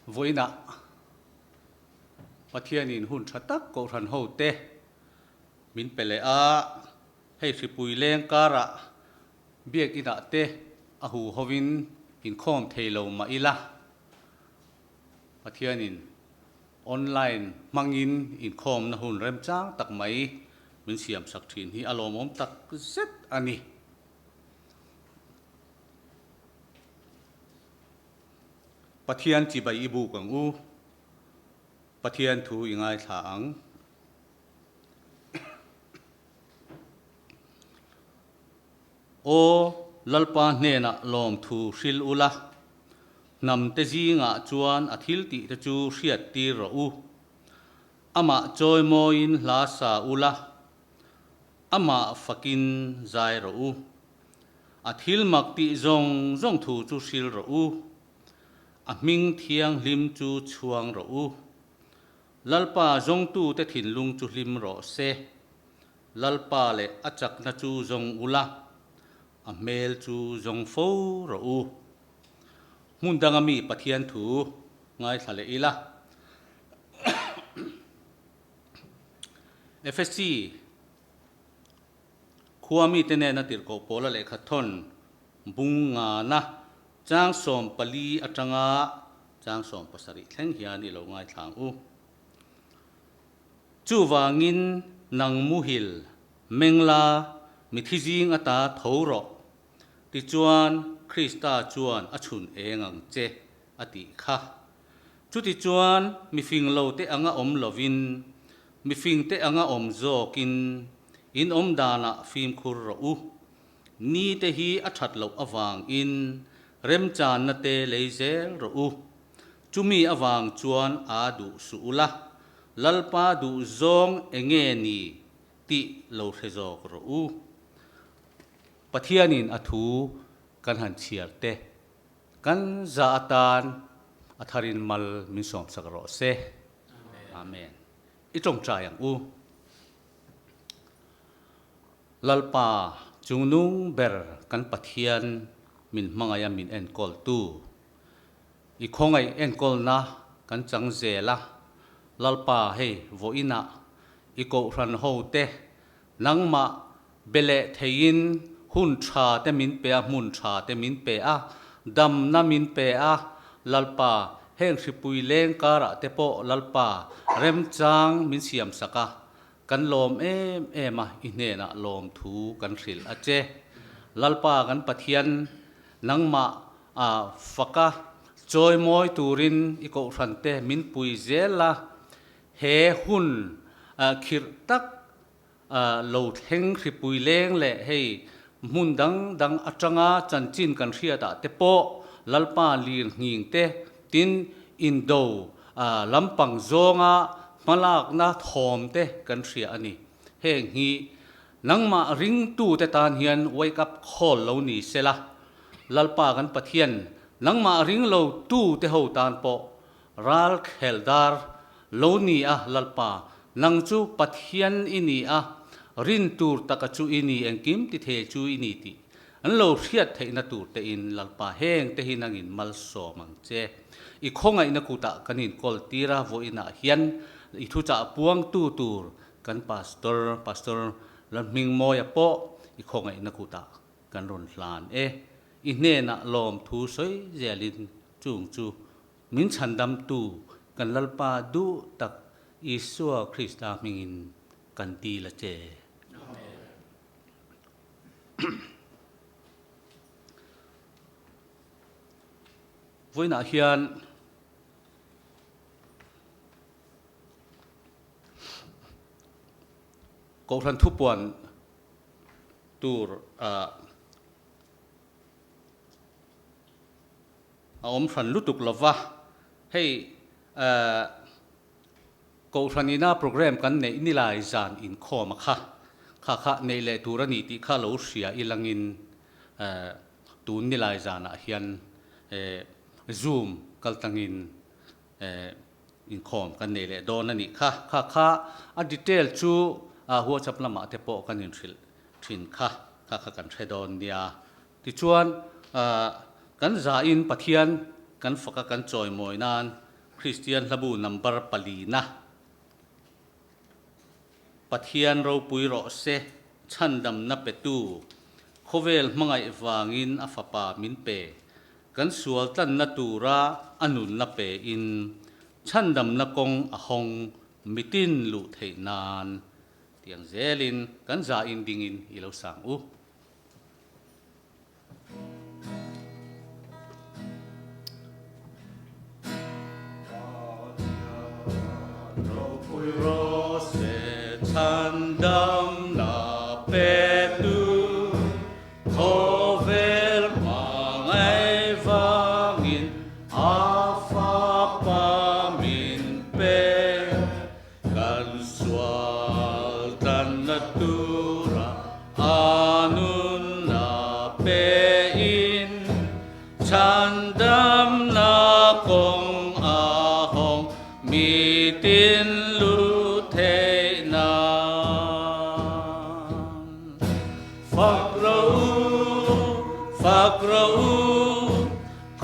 Vawiinah Pathianin hun tha tak Kohhran hote min pe leh a, hei hripui leng karah Biakinah te a huhovin inkhawm thei lo mah ila, Pathianin online hmangin inkhawmna hun remchang tak mai min siamsak thin hi a lawmawm tak zet a ni. Pathian chibai i buk ang u, Pathian thu i ngaithla ang. Aw Lalpa hnenah lawmthu hril ula, hnamte zingah chuan a thiltihte chu hriattir rawh u. Amah chawimawiin hla sa ula, amah fakin zai rawh u. A thil mak tih zawng zawng thu chu hril rawh u. A hming thianghlim chu chhuang rawh u. Lalpa zawngtute thinlung chu hlim rawh se. Lalpa leh a chakna chu zawng ula, a hmel chu zawng fo rawh u. Hmun danga mi Pathian thu ngaithla leh ila. Efesi. Khua mite nena tirhkoh pawla lehkha thawn bung ngana chang 14 atanga chang 17 thleng hian i lo ngaithla ang u. Chuvangin nang muhil mengla mithi zing ata tho rawh. Tichuan Krista chuan a chhun eng ang che a tih kha. Chutichuan mifing lote anga awm lovin, mifingte anga awm zawkin in awm danah fimkhur rawh u. Nite hi a that loh avangin remchanna te lei zel rawh u. Chumi avang chuan aa duh suh ula, Lalpa duh zawng enge ni tih lo hre zawk rawh u. Pathianin a thu kan han chhiar te. Kan za atan a tharin mal min sawmsak rawh se. Amen. I tawngtai ang u. Lalpa chungnung ber kan Pathian min hmangaih a min enkawltu. I khawngaih enkawlna kan chang zel a. Lalpa hei vawiinah i kohhran ho te Nangmah be leh theiin hun tha te min pe a, hmun tha te min pe a, damna min pe a, Lalpa, heng hripui leng karah te pawh Lalpa remchang min siam sak a, kan lawm em em a, i hnenah lawmthu kan hrilh a che. Lalpa kan Pathian, nangmah a faka chawimawi turin i kohhran te min pui zel a, he hun khirh tak lo thleng hripui leng leh hei hmun dang dang atanga chanchin kan hriatah te pawh Lalpa lir nghing te tin indo lampang zawnga hmalakna thawm te kan hria a ni. Heng hi nangmah ringtute tan hian wake up call lo ni sela, Lalpa kan Pathian nangmah ring lo tute ho tan pawh Ral khel dar lo ni a Lalpa, nang chu Pathian i ni a, rin tur taka chu i ni, engkim ti thei chu i ni tih an lo hriat theihna tur te in Lalpa heng te hi nangin malsawm ang che. I khawngaihna kutah kan inkawl tir a, vawiinah hian i thuchah puangtu tur kan Pastor, Pastor Lalhmingmawia pawh i khawngaihna kutah kan rawn hlan e. I hnenah lawmthu sawi zelin chung chu Min chhandamtu kan Lalpa duh tak Isua Krista hmingin kan ti la che. Amen. Vawiinah hian Kohhran thupuan tur A awm hran lutuk lo va, hei Kohhran ina program kan neih nilai zan inkhawm a kha, kha kha neih leh tur a ni tih kha lo hria ilangin tun nilai zanah hian Zoom kaltlangin inkhawm kan neih leh dawn a nih kha. Kha kha a detail chu WhatsApp lamah te pawh kan inhrilh thin kha, kha kha kan hre dawn nia. Tichuan, kan zain Pathian kan faka kan chawimawi nan Kristian hlabu number palina, Pathian ropui rawh se, chhandamna petu, khawvel hmangaih vangin a fapa min pe, kan sual tlanna tura a nunna pein chhandamna kawng a hawng mitin luh theih nan tiang zelin kan zain dingin i lo sang u. Kan sual tlanna tura a nunna pein chhandamna kawng a hawng mitin lu theih nan. Fak rawh u, fak rawh u,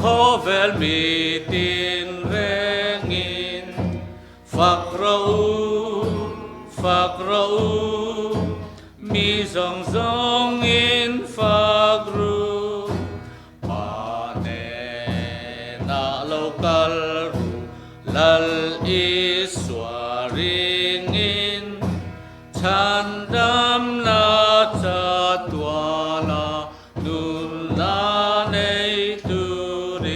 khawvel mitin rengin. Fak rawh u, fak rawh u, mi zawng zawng. Chhandamna chatuana nunna nei turin.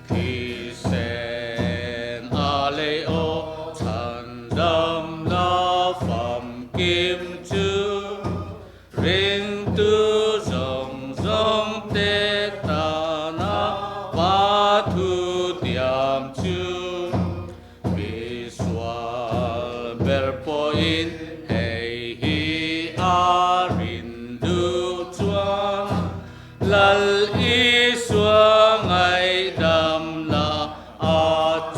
Thisen a lei aw chhandamna famkim chu Ringtu zawng zawng te tana Pa thu tiam chu Misual ber pawhin hei hi a rin duh chuan Lal Isua ngaihdamna a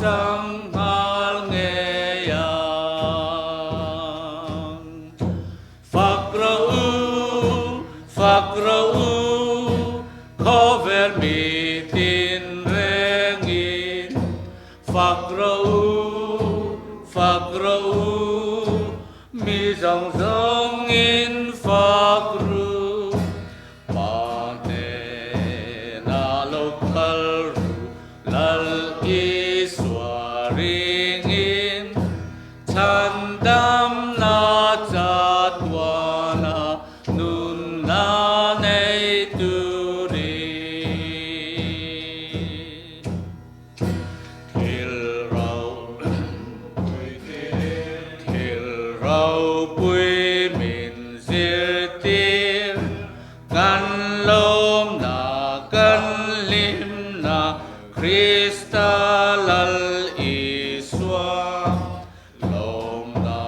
chang nghal ngei ang. Fak rawh u, fak rawh u, khawvel mi tin rengin. Fak rawh u, fak rawh u, mi zawng zawngin fak ru. Pa hnenah lo kal ru, Lal Isua ringin. Chhandamna chatuana nunna nei turin thil thil ropui min zirtir kan lawmna kan hlimna Krista Lal Isua lawmna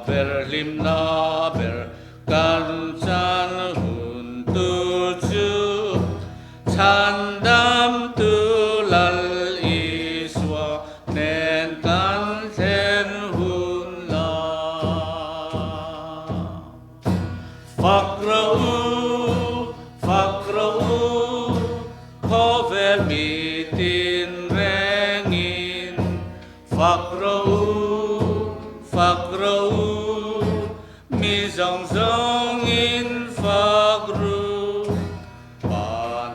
ber hlimna ber kan chan hun tur chu Chhandamtu Lal Isua nen kan thlen hun la. Fak rawh u, fak rawh u, Khawvel mi tin rengin fak rawh u, fak rawh u, mi zawng zawngin fak ru. Pa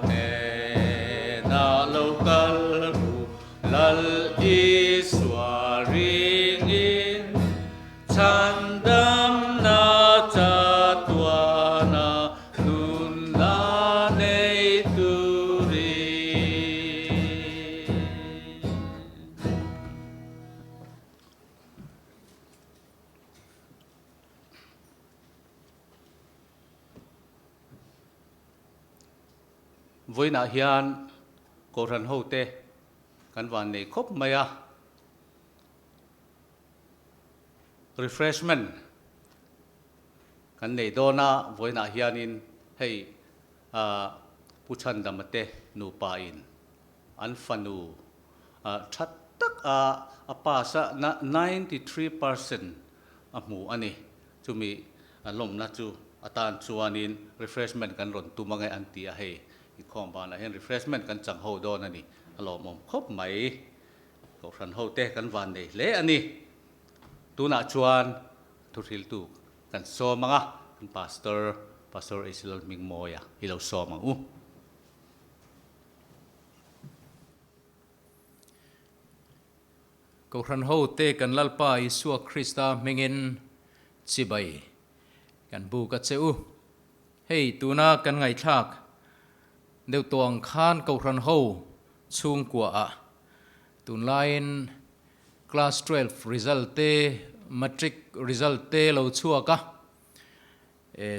hnenah lo kal ru, Lal Isua ringin. Chhandamna chatuana nunna nei turin. Vawiinah hian Kohhran hote kan van nei khawp mai a. Refreshment kan nei dawn a, vawiinah hianin hei Pu Chhandama te nupa in an fanu tha tak a a pass a 93% a hmu a ni. Chumi lawmna chu atan chuanin refreshment kan rawn tum ange an ti a, hei inkhawm banah hian refreshment kan chang ho dawn a ni, a lawmawm khawp mai. Kohhran hote kan van nei hle a ni. Tunah chuan thuhriltu kan sawm ang a, kan Pastor, Pastor Asilal Hmingmawia hi lo sawm ang u. Kohhran hote kan Lalpa Isua Krista hmingin chibai kan buk a che u. Hei tuna kan ngaihthlak deuh tawh ang khan Kohhran ho Chhungkua ah tunlaiin class 12 result te, matric result te lo chhuak a,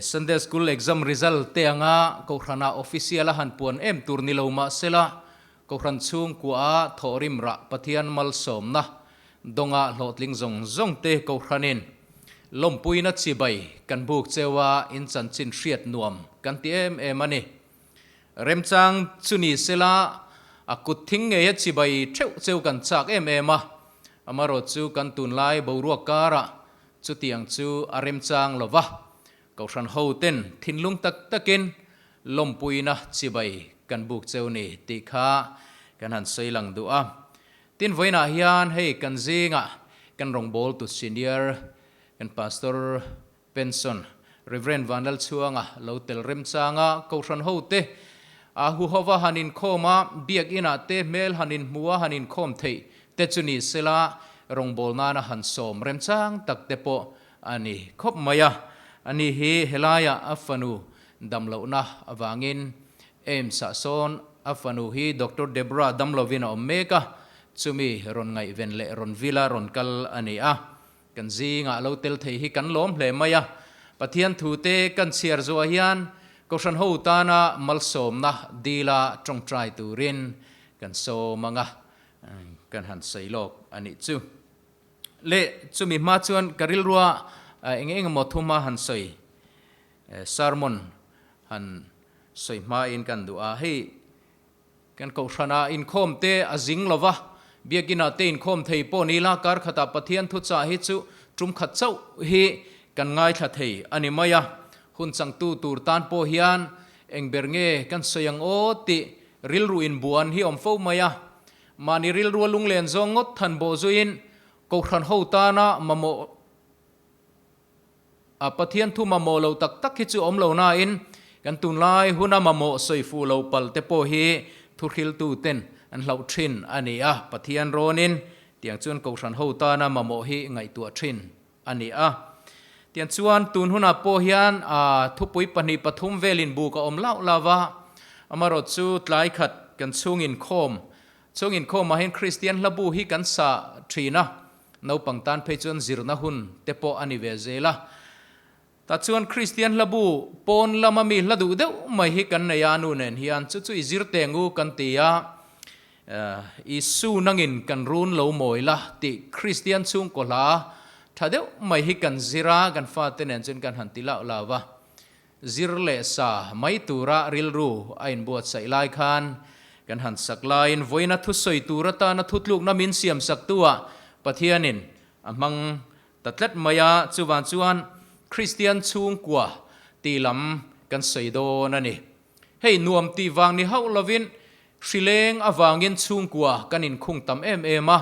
Sunday school exam result te anga Kohhranah official a han puan em tur ni lo mahsela Kohhran chhungkua ah thawhrim rah Pathian malsawmna dawnga hlawhtling zawng zawng te Kohhranin lawmpuina chibai kan buk cheu a in chanchin hriat nuam kan ti em em a ni. Remchang chu ni sela, a kut thing ngei a chibai theuh cheu kan chak em em a, amarawh chu kan tunlai boruak karah chutiang chu a remchang lo va, Kohhran ho ten thinlung tak takin lawmpuina chibai kan buk cheu ni tih kha kan han sawi lang duh a. Tin vawiinah hian hei kan zingah kan rawngbawltu senior kan Pastor Pension, Rev. Vanlalchhuanga lo tel remchanga Kohhran hote a huhova han inkhawm a, Biak Inah te hmel han inhmu a han inkhawm theih te chu ni sela, Rawngbâwl nâna han sâwm remchâng tak te pawh a ni khawp mai a. Ani hi helaiah a fanu damlohna avângin AIMS-ah sâwn a fanu hi Doctor Deborah damlovin a awm mêk a, chumi rawn ngaihven leh rawn vila rawn kal a ni a. Kan zingah lo tel thei hi kan lawm hle mai a, Pathian thute kan chhiar zuah hian Kohhran ho tana malsawmna dila tawngtai turin kan sawm ang a, kan han sawi lawk a nih chu. Le chumi hma chuan ka rilrua eng eng emaw thu hma han sawi sermon han sawi hmain kan duh a, hei Kan kohhranah inkhawm te a zing lo va, biakinah te inkhawm thei pawh ni la, kar khatah Pathian thuchah hi chu tum khat chauh hi kan ngaithla thei a ni mai a. Hun changtu tur tan pawh hian eng ber nge kan sawi ang aw tih rilru inbuan hi awm fo mai a. Mahni rilrua lunglen zawng ngawt than bawh zuiin kohhran ho tana mamawh A Pathian thu mamawh lo tak tak hi chu awm lo nain kan tunlai huna mamawh sawi fuh lo palh te pawh hi thuhriltu ten an hlauh thin a ni a, Pathian rawnin tiang chuan Kohhran ho tana mamawh hi ngaihtuah thin a ni a. Tiang chuan tun hunah pawh hian thupui pahnih pathum velin buk a awm lauh lauh va, amarawh chu tlai khat kan chhung inkhawm chhung inkhawmah hian Kristian hlabu hi kan sa thin a, Naupang tan phei chuan zirna hun te pawh a ni ve zel a. Tah chuan Kristian hlabu pawn lama mi hla duh deuh mai hi kan nei a, nu nen hian chu chu i zir teng u kan ti a, Isu nangin kan run lo mawi la tih Kristian chhungkaw hla tha deuh mai hi kan zir a, kan fate nen chuan kan han ti lauh lauh va. Zir leh sa mai tura rilru a inbuatsaih lai khan kan han sak laiin vawiina thusawi tur atana thutlukna min siam saktuah Pathianin a hmang ta tlat mai a, chuvang chuan Kristian chhungkua tih lam kan sawi dawn a ni. Hei nuam tih vang ni hauh lovin Hrileng avangin chhungkua kan inkhung tam em em a,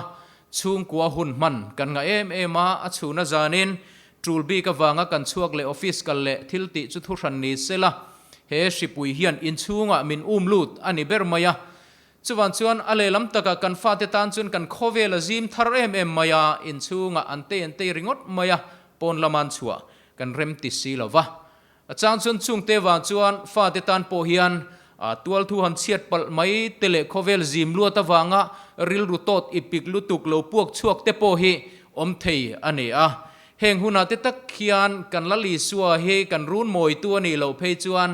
chhungkua hun hman kan ngah em em a, a chhuna zanin tul bik avanga kan chhuak leh office kal leh thil tih chu thuhran ni se la, he hripui hian inchhungah min um lut a ni ber mai a. Chuvan chuan a lehlam takah kan fate tan chuan kan khawvel a zim thar em em mai a, inchhungah an tei an tei ringawt mai a, pawn lama an chhuah kan rem ti si lo va. A chang chuan chungte vang chuan fate tan pawh hian tual thu han chhiat palh mai te leh khawvel zim luat avanga rilru tawt ipik lutuk lo puak chhuak te pawh hi awm thei a ni a. Heng hunah te tak hian kan Lal Isua hi kan run mawitu a nih loh phei chuan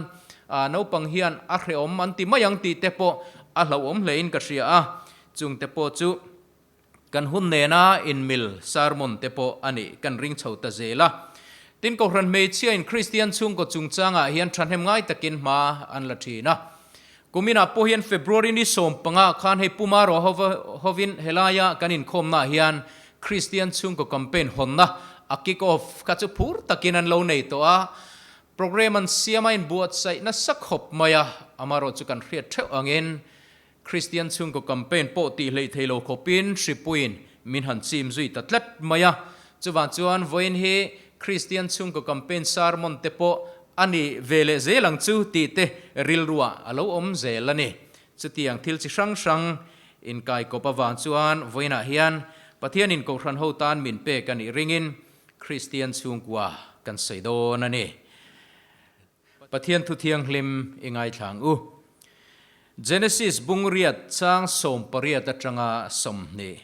naupang hian a hrehawm an ti mai ang tih te pawh a hlauhawm hlein ka hria a. Chungte pawh chu Kan hun nena inmil sermon te pawh a nih kan ring chho ta zel a. Tin, Kohhran hmeichhiain Kristian chhungkaw chungchangah hian thahnem ngai takin hma an la thin a. Kuminah pawh hian February ni 15 khan hei Puma ro hovin helaia kan inkhawmnaah hian Kristian chhungkaw campaign hawnna a kick off kha chu phur takin an lo nei tawh a. Programme an siam a inbuatsaih nasa khawp mai a, amaherawhchu chu kan hriat theuh angin Kristian chhungkaw campaign pawh tih hleih thei lo khawpin hripuiin min han chim zui ta tlat mai a. Chuvang chuan vawiin hi Kristian chhungkaw campaign sermon te pawh a ni ve leh zel ang chu tih te rilruah a lo awm zel a ni. Chutiang thil chi hrang hrang inkaikawp avang chuan vawiinah hian Pathianin Kohhran ho tan min pek a nih ringin Kristian chhungkua kan sawi dawn a ni. Pathian thu thianghlim i ngaithlang u. Genesis bungriat chang 18 atanga 20.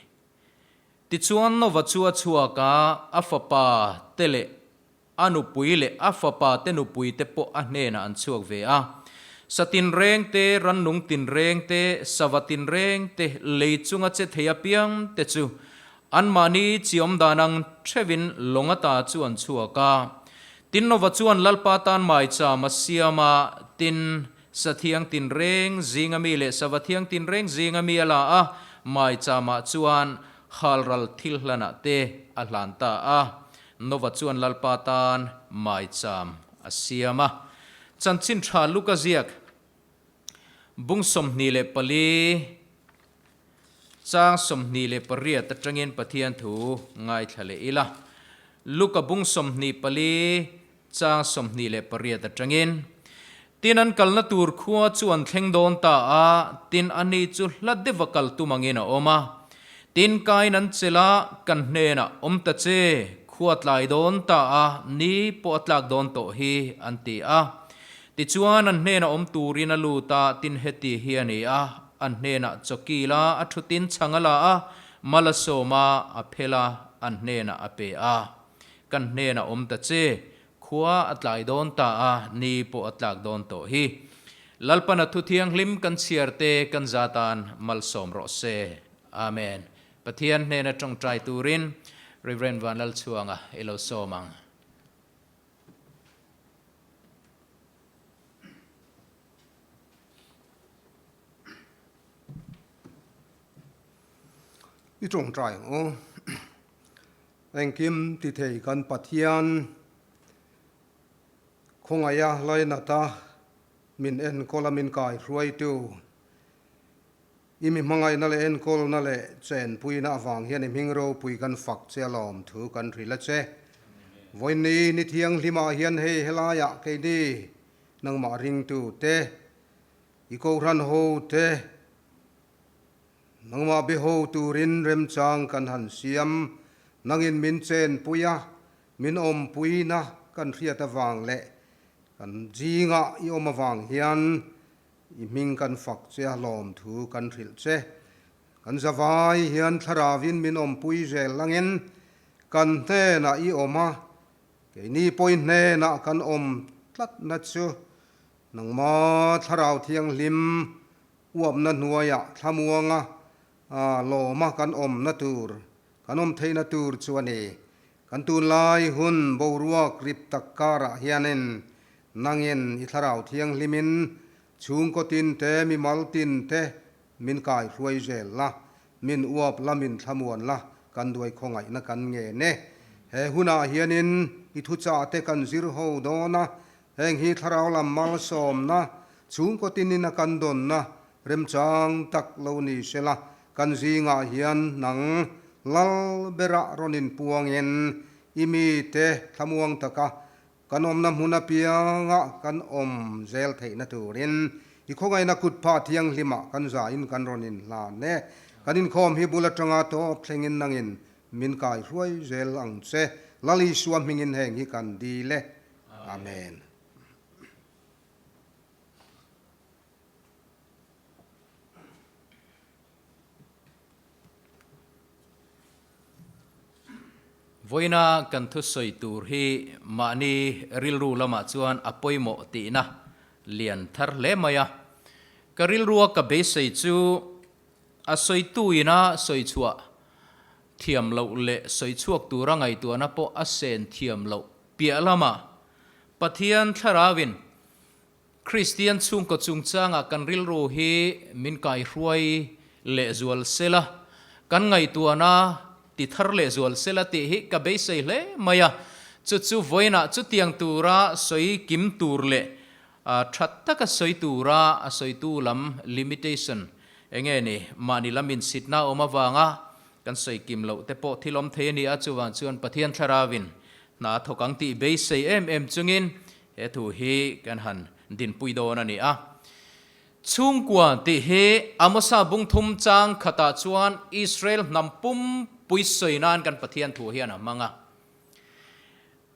Tichuan Nova chu a chhuak a, a fapa te leh a nupui leh a fapa te nupui te pawh a hnenah an chhuak ve a. Sa tinreng te, rannung tinreng te, sava tinreng te, lei chunga che thei apiang te chu anmahni chi awm dan ang theuhin lawng ata chu an chhuak a. Tin Nova chuan Lalpa tan maicham a siam a, tin, sathiang tinreng zinga mi leh sava thiang tinreng zinga mi a la a, maichamah chuan halral thil hlanah te a hlan ta a. Nova chuan Lalpa tan maicham a siam a. Chanchin tha Luka ziak bung 24 Chang 28 atangin Pathian thu ngaithla leh ila. Luka bung 24 chang 28 atangin, Tin an kalna tur khua chu an thleng dawn ta a, tin ani chu hla deuha kal tum angin a awm a. Tin kain an chelh a, Kan hnenah awm ta che, khua tlai dawn ta a, ni pawh a tlak dawn tawh hi, an ti a. Tichuan an hnenah awm turin a lut a, tin heti hi a ni a, an hnenah chawkil a, a thutin chhang a la a, mal a sawm a, a phel a, an hnenah a pe a. Kan hnenah awm ta che, Khua a tlai dawn ta a, ni pawh a tlak dawn tawh hi. Lalpana thu thianghlim kan chhiar te kan za tan malsawm rawh se. Amen. Pathian hnena tawngtai turin Rev. Vanlalchhuanga i lo sawm ang. I tawngtai ang u. Engkim ti thei kan Pathian khawngaih a lainat a, min enkawl a min kai hruaitu. I mi hmangaihna leh enkawlna leh chenpuina avang hian i hming ropui kan fak che a lawm thu kan hrilh a che. Vawiinni ni thianghlimah hian hei helaiah keini nangmah ringtu te, i kohhran ho te, Nangmah biaho turin remchang kan han siam, nangin min chenpui a, min awmpuina kan hriat avang leh kan zingah i awm avang hian i hming kan fak che a, lawmthu kan hrilh che. Kan zavai hian thlaravin min awmpui zel langin kan hnenah i awm a, keini pawi hnenah kan awm tlatna chu nangma thlarau thianghlim Uapna hnuaiah thlamuanga lawma kan awmna tur, kan awm theihna tur chu a ni. Kan tunlai hun boruak rip tak karah hianin nangin i thlarau thianghlimin chhungkaw tin te, mimal tin te min kai hruai zel la, min uap la, min thlamuan la, kan duai khawngaihna kan ngen e. He hunah hianin i thuchah te kan zir ho dawn a, Heng hi thlarau lam malsawmna, chhungkaw tinin a kan dawnna remchang tak lo ni sela, kan zingah hian nang lal berah rawn inpuangin i mite thlamuang taka kan awmna hmun apiangah kan awm zel theihna turin i khawngaihna kut phah thianghlimah kan zain kan rawn inhlan e. Kan inkhawm hi bul atanga tawp thlengin nangin min kaihruai zel ang che. Lal Isua hmingin heng hi kan dil e. Amen. Vawiina kan thusawi tur hi mahni rilru lamah chuan a pawimawh tihna lian thar hle mai a. Ka rilrua ka beisei chu a sawituina sawi chhuah thiam loh leh sawi chhuak tura ngaihtuahna pawh a sen thiam loh piah lamah Pathian Thlarauin Kristian chhungkaw chungchangah kan rilru hi min kaihruai lehzual sela, kan ngaihtuahna ti thar lehzual sela tih hi ka beisei hle mai a. Chu chu vawiinah chutiang tura sawi kim tur leh tha taka sawi tura a sawitu lam limitation enge ni mahni lam insitna awm avanga Kan sawi kim loh te pawh thil awm thei a ni a, chuvang chuan Pathian Thlarauin hna a thawk ang tih beisei em em chungin he thu hi kan han dinpui dawn a ni a. Chhungkua tih hi Amosa bung thum chang khatah chuan Israel hnam pum pui sawi nan kan Pathian thu hian a hmang a.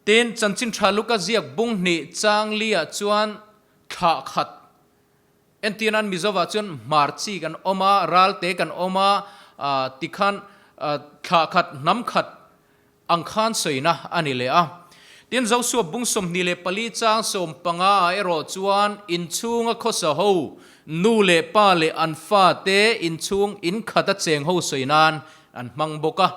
Tin, Chanchin Tha Luka ziak bung hnih chang liah chuan thlah khat Entirnan Mizovah chuan hmar chi kan awm a, ralte kan awm a, tikhan thla khat, hnam khat ang khan sawina a ni leh a. Tin, Joshua bung 24 chang 15 ah erawh chuan inchhunga khawsa ho, nu leh pa leh an fate inchhung in khat a cheng ho sawi nan an hmang bawk a.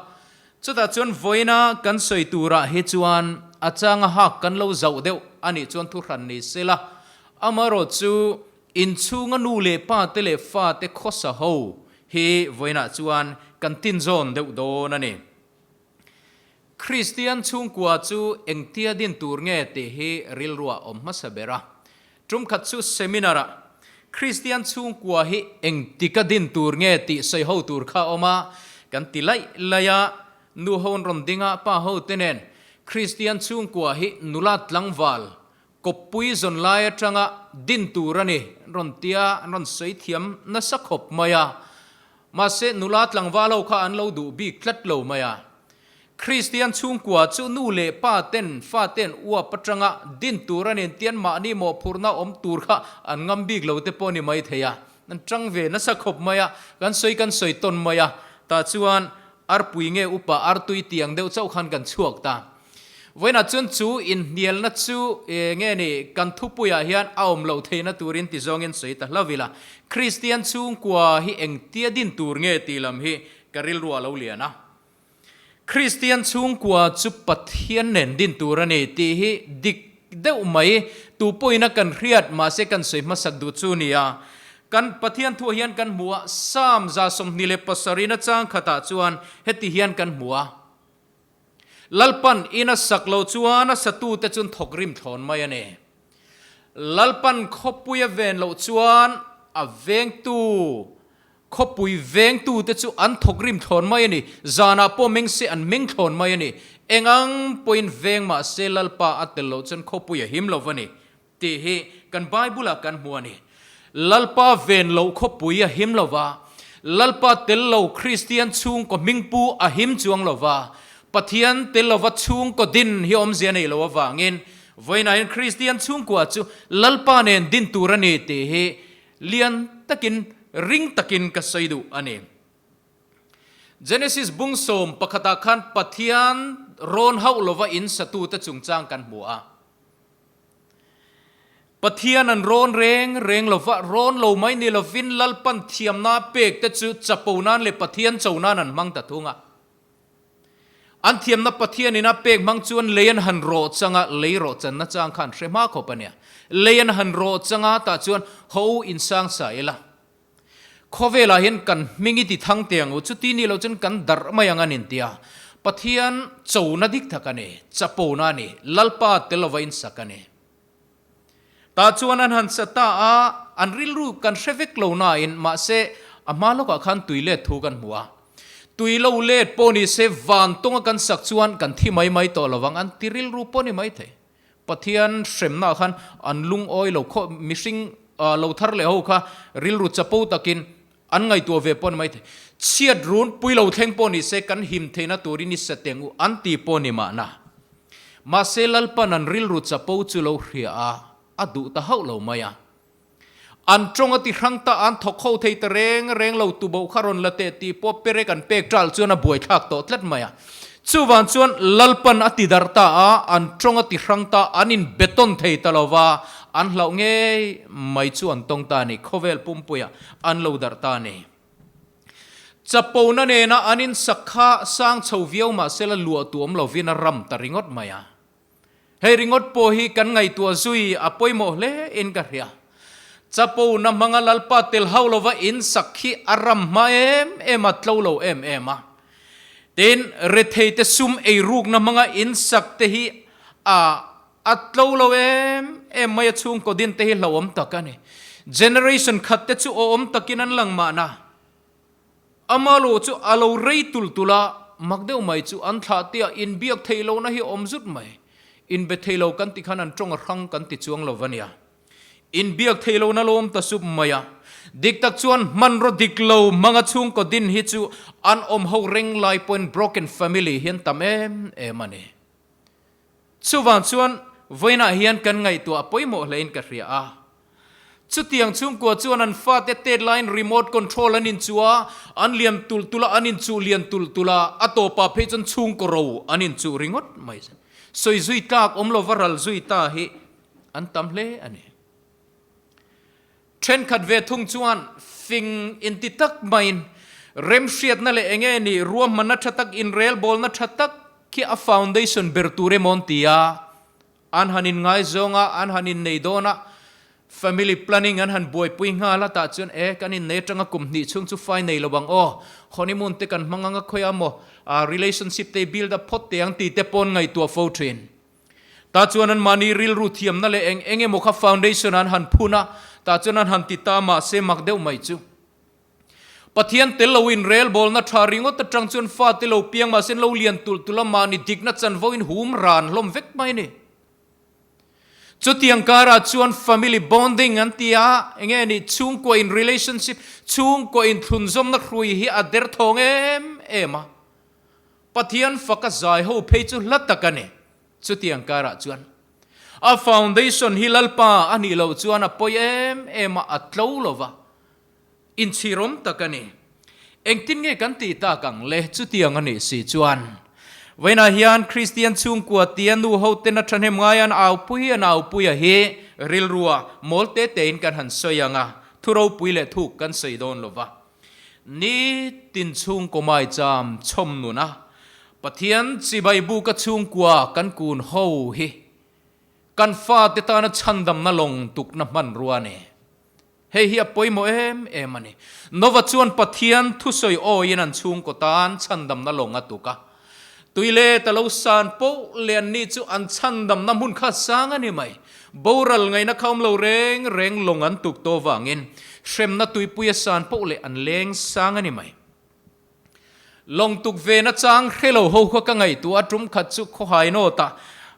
Chutah chuan vawiina kan sawi turah hi chuan a changa hak kan lo zauh deuh a nih chuan thuhran ni sela, amaherawh chu inchhunga nu leh pa te leh fate khawsa ho hi vawiinah chuan kan tinzawn deuh dawn a ni. Kristian chhungkua chu engtia din tur nge tih hi rilruah awm hmasa ber a. Tum khat chu seminar-ah Kristian chhungkua hi engtika din tur nge tih sawi ho tur kha a awm a, kan ti laih laih a, nu ho an rawn ding a, pa ho te nen Kristian chhungkua hi nula tlangval kawppui zawn lai atanga din tur a ni an rawn tia, an rawn sawi thiam nasa khawp mai a. Mahse, nula tlangval ho kha an lo duh bik tlat lo mai a. Kristian chhungkua chu nu leh pa ten fa ten uap atanga din tur a nen tian mahni mawhphurhna awm tur kha an ngam bik lo te pawh ni mai thei a. An tang ve nasa khawp mai a, kan sawi kan sawi tawn mai a. Tah chuan arpui nge upa artui tih ang deuh chauh khan kan chhuak ta. Vawiinah chuan chu inhnialna chu nge ni kan thupuiah hian a awm loh theihna turin ti zawngin sawi ta hlo ila. Kristian chhungkua hi engtia din tur nge tih lam hi ka rilru a lo lian a. Kristian chhungkua chu Pathian nen din tur a ni tih hi dik deuh mai tu pawhin a kan hriat mahse kan sawi hmasak duh chu ni a. Kan Pathian thuah hian kan hmu a, Psalm 27 in a chang khatah chuan heti hian kan hmu a. Lalpan in a sak lo chuan a satute chun thawk rim thlawn mai a ni. Lalpan khawpui a ven loh chuan a vengtu, khawpui vengtute chu an thawk rim thlawn mai a ni. Zanah pawh meng se an meng thlawn mai a ni. Eng ang pawhin veng mah se Lalpa a tel loh chuan khawpui a him lo va ni tih hi kan Bible-ah kan hmu a ni. Lalpa ven loh khawpui a him lo va, Lalpa tel lo Kristian chhungkaw hmingpu a him chuang lo va, Pathian tel lova chhungkaw din hi awmzia nei lo avangin vawiinah hian Kristian chhungkua chu Lalpa nen din tur a ni tih hi lian takin ring takin ka sawi duh a ni. Genesis bung sawm pakhatah khan Pathian rawn hauh lova in satute chungchang kan hmu a. Pathian an rawn reng reng lo va, rawn lo mai ni lovin Lalpan thiamna pek te chu chapo nan leh Pathian cho nan an hmang ta thung a. An thiamna Pathian in a pek hmang chuan lei an han rawh chang a, lei rawh channa chang kha an hre hma khawp a nia. Lei an han rawh chang a, tah chuan ho insang sa ila. Khawvelah hian kan hming i ti thang teh ang u, chuti ni lo chuan kan darh mai ang a nin tia. Pathian chona dik tak a ni, chapona a ni, Lalpa tel lova insak a ni. Tah chuan an han sa ta a, an rilru kan hre vek lo nain, mahse a hma lawkah khan tui let thu kan hmu a. Tui lo let pawh ni se van tawnga kan sak chuan kan thi mai mai tawh lovang an ti rilru pawh ni maithei. Pathian hremnaah khan an lungawi lo khaw mihring lo thar leh ho kha rilru chapo takin an ngaihtuah ve pawh a ni maithei. Chhiat run pui lo thleng pawh ni se kan him theihna turin i sa teng u an ti pawh ni mahna. Mahse Lalpan an rilru chapo chu lo hria a, a duh ta hauh lo mai a. An tawng a ti hrang ta, an thawk ho thei ta reng reng lo, tuboh kha rawn la teh tih pawh perek an pek ṭal chuan a buaithlak tawh tlat mai a. Chuvang chuan Lalpan a ti darh ta a, an tawng a ti hrang ta, an in betawn thei ta lo va, an hlauh ngei mai chu an tawng ta a ni, khawvel pumpuiah an lo darh ta a ni. Chapona nena an in sak kha sang chho viau mahsela luah tuam lovin a ram ta ringawt mai a. Hei ringawt pawh hi kan ngaihtuah zui a pawimawh hle in ka hria. Chapo na hmanga Lalpa tel hau lova in sak hi a ram hma em em a, tlo lo em em a. Tin, rethei te sum ei rukna hmanga in sak te hi a a tlo lo em em mai a, chhungkaw din te hi hlauhawm tak a ni. Generation khat te chu awhawm takin an lang mahna. Ama lo chu a lo rei tul tul a, mak deuh mai chu an thlah tia inbiak theih lohna hi awm zut mai. Inbe thei lo kan ti khan an tawng a hrang kan ti chuang lo va nia. Inbiak theih lohna lo awm ta sup mai a. Dik tak chuan hmanraw dik lo hmanga chhungkaw din hi chu an awm ho reng lai pawhin broken family hi an tam em em a ni. Chuvang chuan vawiinah hian kan ngaihtuah a pawimawh hlein ka hria a. Chutiang chhungkua chuan an fate tet laiin remote control an inchuh a, an lian tulh tulh a, an inchuh lian tulh tulh a, a tawpah phei chuan chhungkaw ro an inchuh ringawt mai. Sawi zui tlak awm lova ral zui ta hi an tam hle a ni. Thenkhat ve thung chuan fing inti tak maiin remhriatna leh enge ni ruahmanna tha tak inrelbawlna tha tak khi a foundation ber tur emaw an ti a, An han inngaizawng a, an han innei dawn a, family planning an han buaipui nghal a, tah chuan e, kan innei atanga kum hnih chhung chu fai nei lo ang aw, honeymoon te kan hmang ang a, khawiah maw relationship te i build up phawt teh ang tih te pawn ngaihtuah fo thin. Tah chuan an mahni rilru thiamna leh eng eng emaw kha foundation an han phun a, tah chuan an han ti ta mahse mak deuh mai chu. Pathian tel lo in relbawlna tha ringawt atang chuan fate lo piang mahse lo lian tulh tulh a, mahni dikna chanvo in hum ran hlawm vek mai a ni. Chutiang karah chuan family bonding an ti a, enge ni chhungkua in relationship, chhungkua in thlunzawmna hrui hi a derthawng em em a. Pathian faka zai ho phei chu hla tak a ni. Chutiang karah chuan a foundation hi Lalpa a nih loh chuan a pawi em em a, a tlo lo va, inchhirawm tak a ni. Engtin nge kan tih tak ang le? Chutiang a nih si chuan vawiinah hian Kristian chhungkua tia nu hoten a thahnem ngai an aupui an aupuia hi rilrua mawl te tein kan han sawi ang a, thu ropui leh thuk kan sawi dawn lo va. Nitin chhungkaw maicham chhawm nuna Pathian chibai buka chhungkua kan kun ho hi kan fate tana chhandamna lawng tukna hmanrua a ni. Hei hi a pawimawh em em a ni. Nova chuan Pathian thusawi awiin an chhungkaw tan chhandamna lawng a tuk a. Tui let a lo san poh leh an nih chu an chhandamna hmun kha sang a ni mai. Boral ngaihna kha awm lo reng reng lawng an tuk tawh vangin hremna tuipui a san poh leh an leng sang a ni mai. Lawng tuk ve na chang hre lo ho kha ka ngaihtuah a, tum khat chu khawhai nawt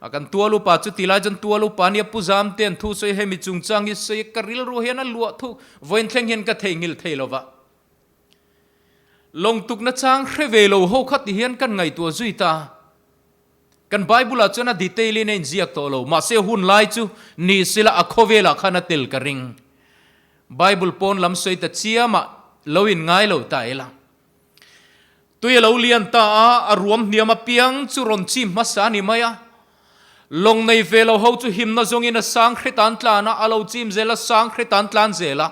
a kan tual upa chu ti lai chuan tual upa nia Pu Zamte an thu sawi hemi chungchang hi sawi ka rilru hian a luah thuk vawiin thleng hian ka theihnghilh thei lo va. Lawng tuk na chang hre ve lo ho kha ti hian kan ngaihtuah zui ta. Kan Bible ah chuan a detail in a inziak tawh lo, mahse hun lai chu ni sila a khawvel ah khan a tel ka ring. Bible pawn lam sawi ta chiam ah lo in ngai lo ta ila. Tui a lo lian ta a, a ruam hniam apiang chu rawn chim hmasa a ni mai a. Lawng nei ve lo ho chu himna zawngin a sang hret an tlan a, a lo chim zel a, sang hret an tlan zel a.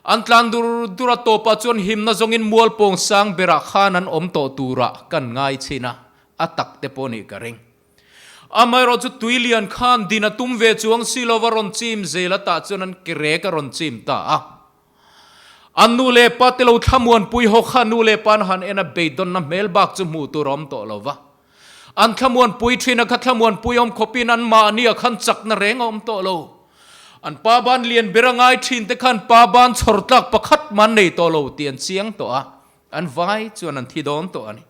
An tlan dur dur a tawpah chuan himna zawngin mualpawng sang berah khan an awm tawh turah kan ngai chhin a, a tak te pawh nih ka ring. Amaherawh chu tui lian khan din a tum ve chuang si lova rawn chim zel a tah chuan an ke rek a rawn chim ta a. An nu leh pa te lo thlamuanpui ho kha nu leh pa an han en a beidawnna hmel bak chu hmuh tur a awm tawh lo va. An thlamuanpui thin a kha thlamuanpui awm khawpin an mahni a khan chakna reng a awm tawh lo. An pa ban lian ber a ngai thin te khan pa ban chhawr tlak pakhat man nei tawh lo tih an chiang tawh a, an vai chuan an thi dawn tawh a ni.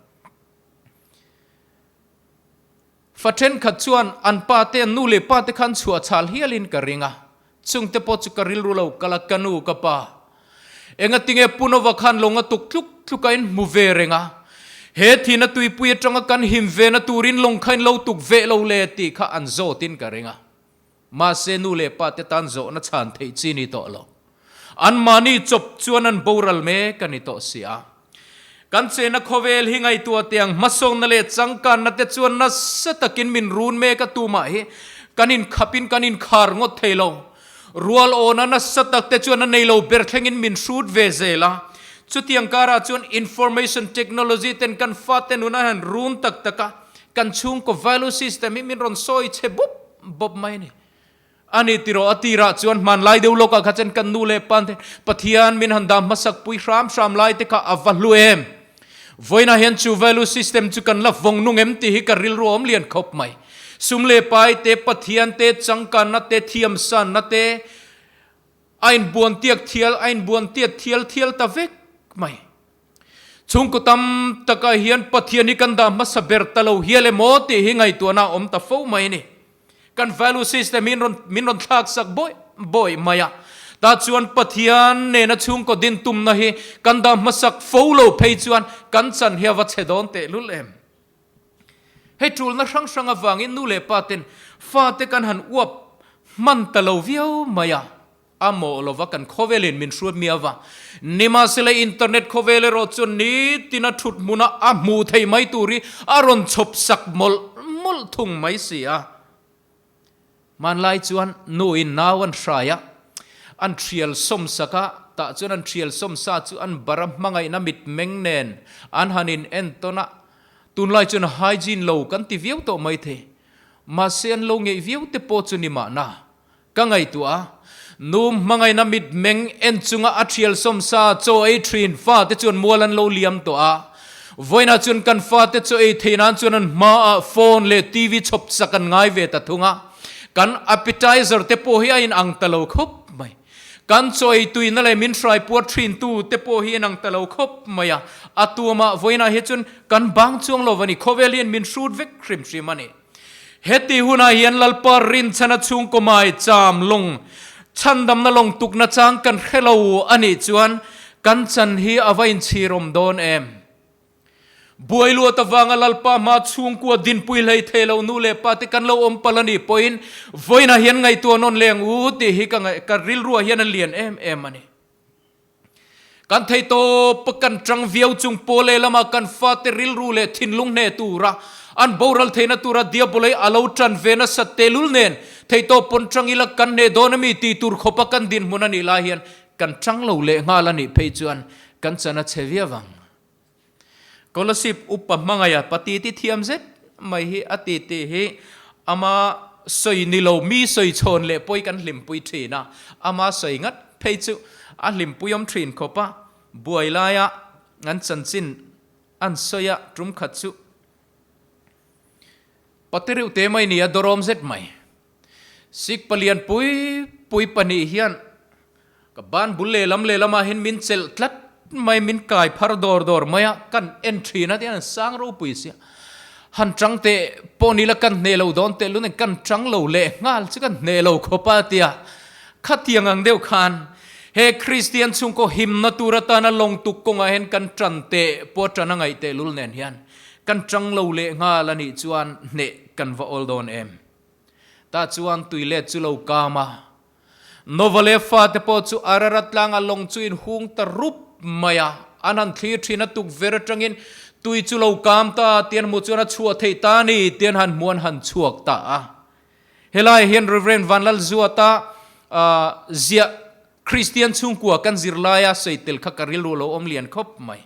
Fa thenkhat chuan an pa te, an nu leh pa te khan chhuah chhal hialin ka ring a, chungte pawh chu ka rilru lo kal a, ka nu, ka pa, engatinge Punova khan lawng a tuk tluk tluk a in hmu ve reng a, he thina tuipui atanga kan him ve na turin lawng kha in lo tuk veh lo le tih kha an zawtin ka ring a. Mahse nu leh pa te tan zawhna chhan theih chi ni tawh lo. Anmahni chawp chuan an boral mek a ni tawh si a. Kan chena khawvel hi ngaihtuah tiang hmasawnna leh changkanna te chuan nasa takin min run mek a tumah hi kan inkhapin kan inkhar ngawt thei lo. Rual awna nasa tak te chuan a nei lo ber thlengin min hrut ve zel a. Chutiang karah chuan information technology ten kan fate nun a han run tak tak a, kan chhungkaw value system hi min rawn sawi chhe bup bawp mai a ni. A ni tiraw a tirah chuan hmanlai deuh lawkah kha chuan kan nu leh pa te Pathian min han dah hmasak pui hram hram lai te kha a va hlu em. Vawiinah hian chu value system chu kan la vawng nung em tih hi ka rilru a awm lian khawp mai. Sum leh pai te, Pathian te, changkanna te, thiamsanna te a inbuan tiak thial a inbuan tiat thial thial ta vek mai. Chhungkaw tam takah hian Pathian hi kan dah hmasa ber ta lo hial emaw tih hi ngaihtuahna a awm ta fo mai a ni. Kan value system hi min rawn thlak sak bawih bawih mai a. Tah chuan Pathian nena chhungkaw din tumna hi kan dah hmasak fo lo phei chuan kan chan hi a va chhe dawn tehlul em. Hei tulna hrang hrang avangin nu leh pa ten fate kan han uap hman ta lo viau mai a. A mawh lova kan khawvelin min hruat mi ava. Nimahsela internet khawvel erawh chuan nitin a thut hmuna a hmuh theih mai tur hi a rawn chhawp sak mawlh mawlh thung mai si a. Hmanlai chuan nu in nau an hrai a, an thial sawm sak a, tah chuan an thial sawm sa chu an bara hmangaihna mitmeng nen an han in entawn a, tunlai chuan hygiene lo kan ti viau tawh mai thei. Mahse an lo ngeih viau te pawh chu ni mahna. Ka ngaihtuah a, nu hmangaihna mitmeng en chunga a thial sawmsa chaw ei thin fate chuan mual an lo liam tawh a. Vawiinah chuan kan fate chaw ei theih nan chuan an hmaah phone leh TV chhawp sak an ngai ve ta thung a. Kan appetizer te pawh hi a inang ta lo khawp mai. Kan chaw ei tuina leh min hrai puar thin tu te pawh hi inang ta lo khawp mai a. A tuamah vawiinah hi chuan kan bang chuang lo a ni. Khawvel hian min hrut vek hrim hrim a ni. Heti hunah hian Lalpa rinchhana chhungkaw mai cham lawng chhandamna lawng tukna chang kan hre lo a nih chuan kan chan hi a va inchhirawm dawn em? Buai luat avanga Lalpa hma chhungkua dinpui hlei thei lo nu leh pa te kan lo awm palh a nih pawhin vawiinah hian ngaihtuah nawn leng u tih hi ka ngaih ka rilruah hian a lian em em a ni. Kan thei tawp kan tang viau chung pawl lehlamah kan fate rilru leh thinlung hneh tura an boral theihna tura diabolei a lo tan ve nasat tehlul nen thei tawp pawn tang ila kan hneh dawn ami tih tur khawpa kan dinhmun a nih lai hian kan tang lo leh nghal a nih phei chuan kan chan a chhe viau ang. Kolasib upa hmangaiha pati ti thiam zet mai hi a ti tih hi ama sawi ni lo mi sawi chhawn leh pawi kan hlimpui thin a, ama sawi ngat phei chu a hlimpui awm thin khawp a, buai laia an chanchin an sawi a tum khat chu pati reuh te mai ni a dawrawm zet mai. Sikh palian pui pui pahnih hian ka ban bul lehlam lehlamah hian min chelh tlat mai, min kai phar dawr dawr mai a, kan en thin a tiang an sang ropui sia. Han tang teh pawh ni la kan hneh lo dawn teh lu nen kan tang lo leh nghal chu kan hneh lo khawp a tia. Khatiang ang deuh khan he Kristian chhungkaw himna tur atana lawng tuk kawngah hian kan tan teh pawh tan a ngaih teh lul nen hian kan tang lo leh nghal a nih chuan hneh kan va awl dawn em. Tah chuan tui let chu lo kam a. Nova leh fate pawh chu Ararat tlanga lawng chu in hung ta rup mai a. An han thlir thin a tukver atangin tui chu lo kam ta tian hmuh chuan a chhuah theih ta a ni tian han hmuh an han chhuak ta a. Helaiah hian Rev. Vanlalzuata ziah Kristian chhungkua kan zirlaia sawi tel kha ka rilru lo awm lian khawp mai.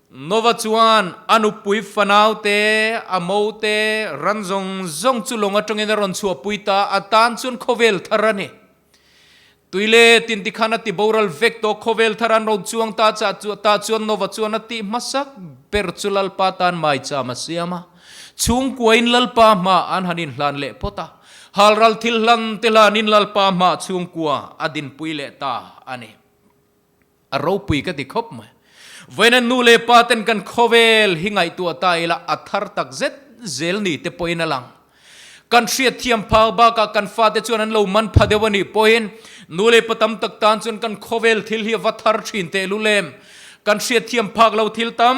Nova chuan a nupui fanau te, a mo te, ran zawng zawng chu lawng atangin a rawn chhuahpui ta, a tan chuan khawvel thar a ni. Tui leh tin tikhan a ti boral vek tawh, khawvel thar an rawn chuang ta chah chu ta chuan Nova chuan a tih hmasak ber chu Lalpa tan maicham a siam a. Chhungkuain Lalpa hma an han inhlan leh phawt a, halral thil hlan te hlanin Lalpa hma chhungkua a dinpui leh ta a ni. A ropui ka ti khawp mai. Vawiin nu leh pa ten kan khawvel hi ngaihtuah ta ila a thar tak zet zel ni te pawhin a lang. Kan hriat thiam phak bakah kan fate chuan an lo man pha deuh a nih pawhin nu leh pa tam tak tan chuan kan khawvel thil hi a va thar thin teh lul em. Kan hriat thiam phak lo thil tam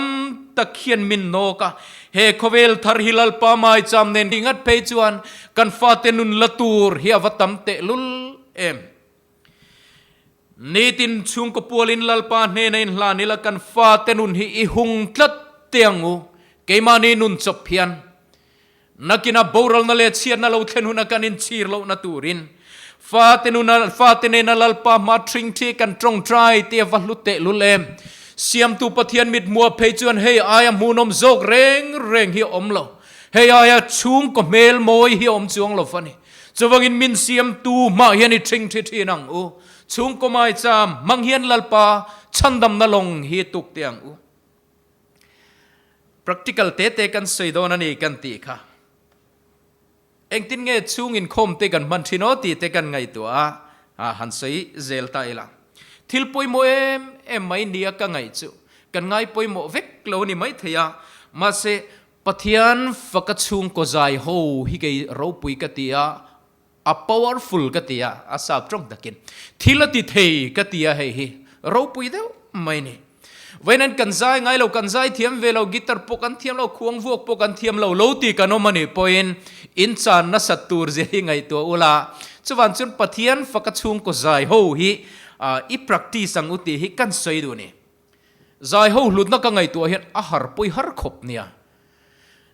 tak hian min nawk a. He khawvel thar hi Lalpa maicham nen ringat phei chuan kan fate nun la tur hi a va tam teh lul em. Nitin chhungkaw pualin Lalpa hnena inhlan ila kan fate nun hi i hung tlat teh ang u, keimahni nun chawp hian. Nakina boralna leh chhiatna lo thlen huna kan inchhir lohna turin fate nuna fate nena Lalpa hma thring thi kan tawngtai tih a va hlu teh lul em. Siamtu Pathian mithmuah phei chuan hei aia hmuhnawm zawk reng reng hi a awm lo. Hei aia chhungkaw hmel mawi hi a awm chuang lo va ni. Chuvangin min siamtu hmah hian i ṭhing ṭhi ṭhin ang u. Chhungkaw maicham hmang hian Lalpa chhandamna lawng hi tuk teh ang u. Practical te te kan sawi dawn a ni kan tih kha. Engtin nge chhung inkhawm te kan hman ṭhin aw tih te kan ngaihtuah a, a han sawi zel ta ila. Thil pawimawh em em mai nia ka ngaih chu kan ngai pawimawh vek lo a ni maithei a, mahse Pathian faka chhungkaw zai ho hi kei ropui ka ti a, a powerful ka ti a, a sap tawng takin thil a ti thei ka ti a hei hi ropui deuh mai ni. Vawiin kan zai ngai lo, kan zai thiam ve lo, guitar pawh kan thiam lo, khuang vuak pawh kan thiam lo, lo ti kan awm a nih pawhin in chan nasat tur zia hi ngaihtuah ula, chuvan chuan Pathian faka chhungkaw zai ho hi i practice ang u tih hi kan sawi duh a ni. Zai ho hlutna ka ngaihtuah hian a har pawi har khawp nia.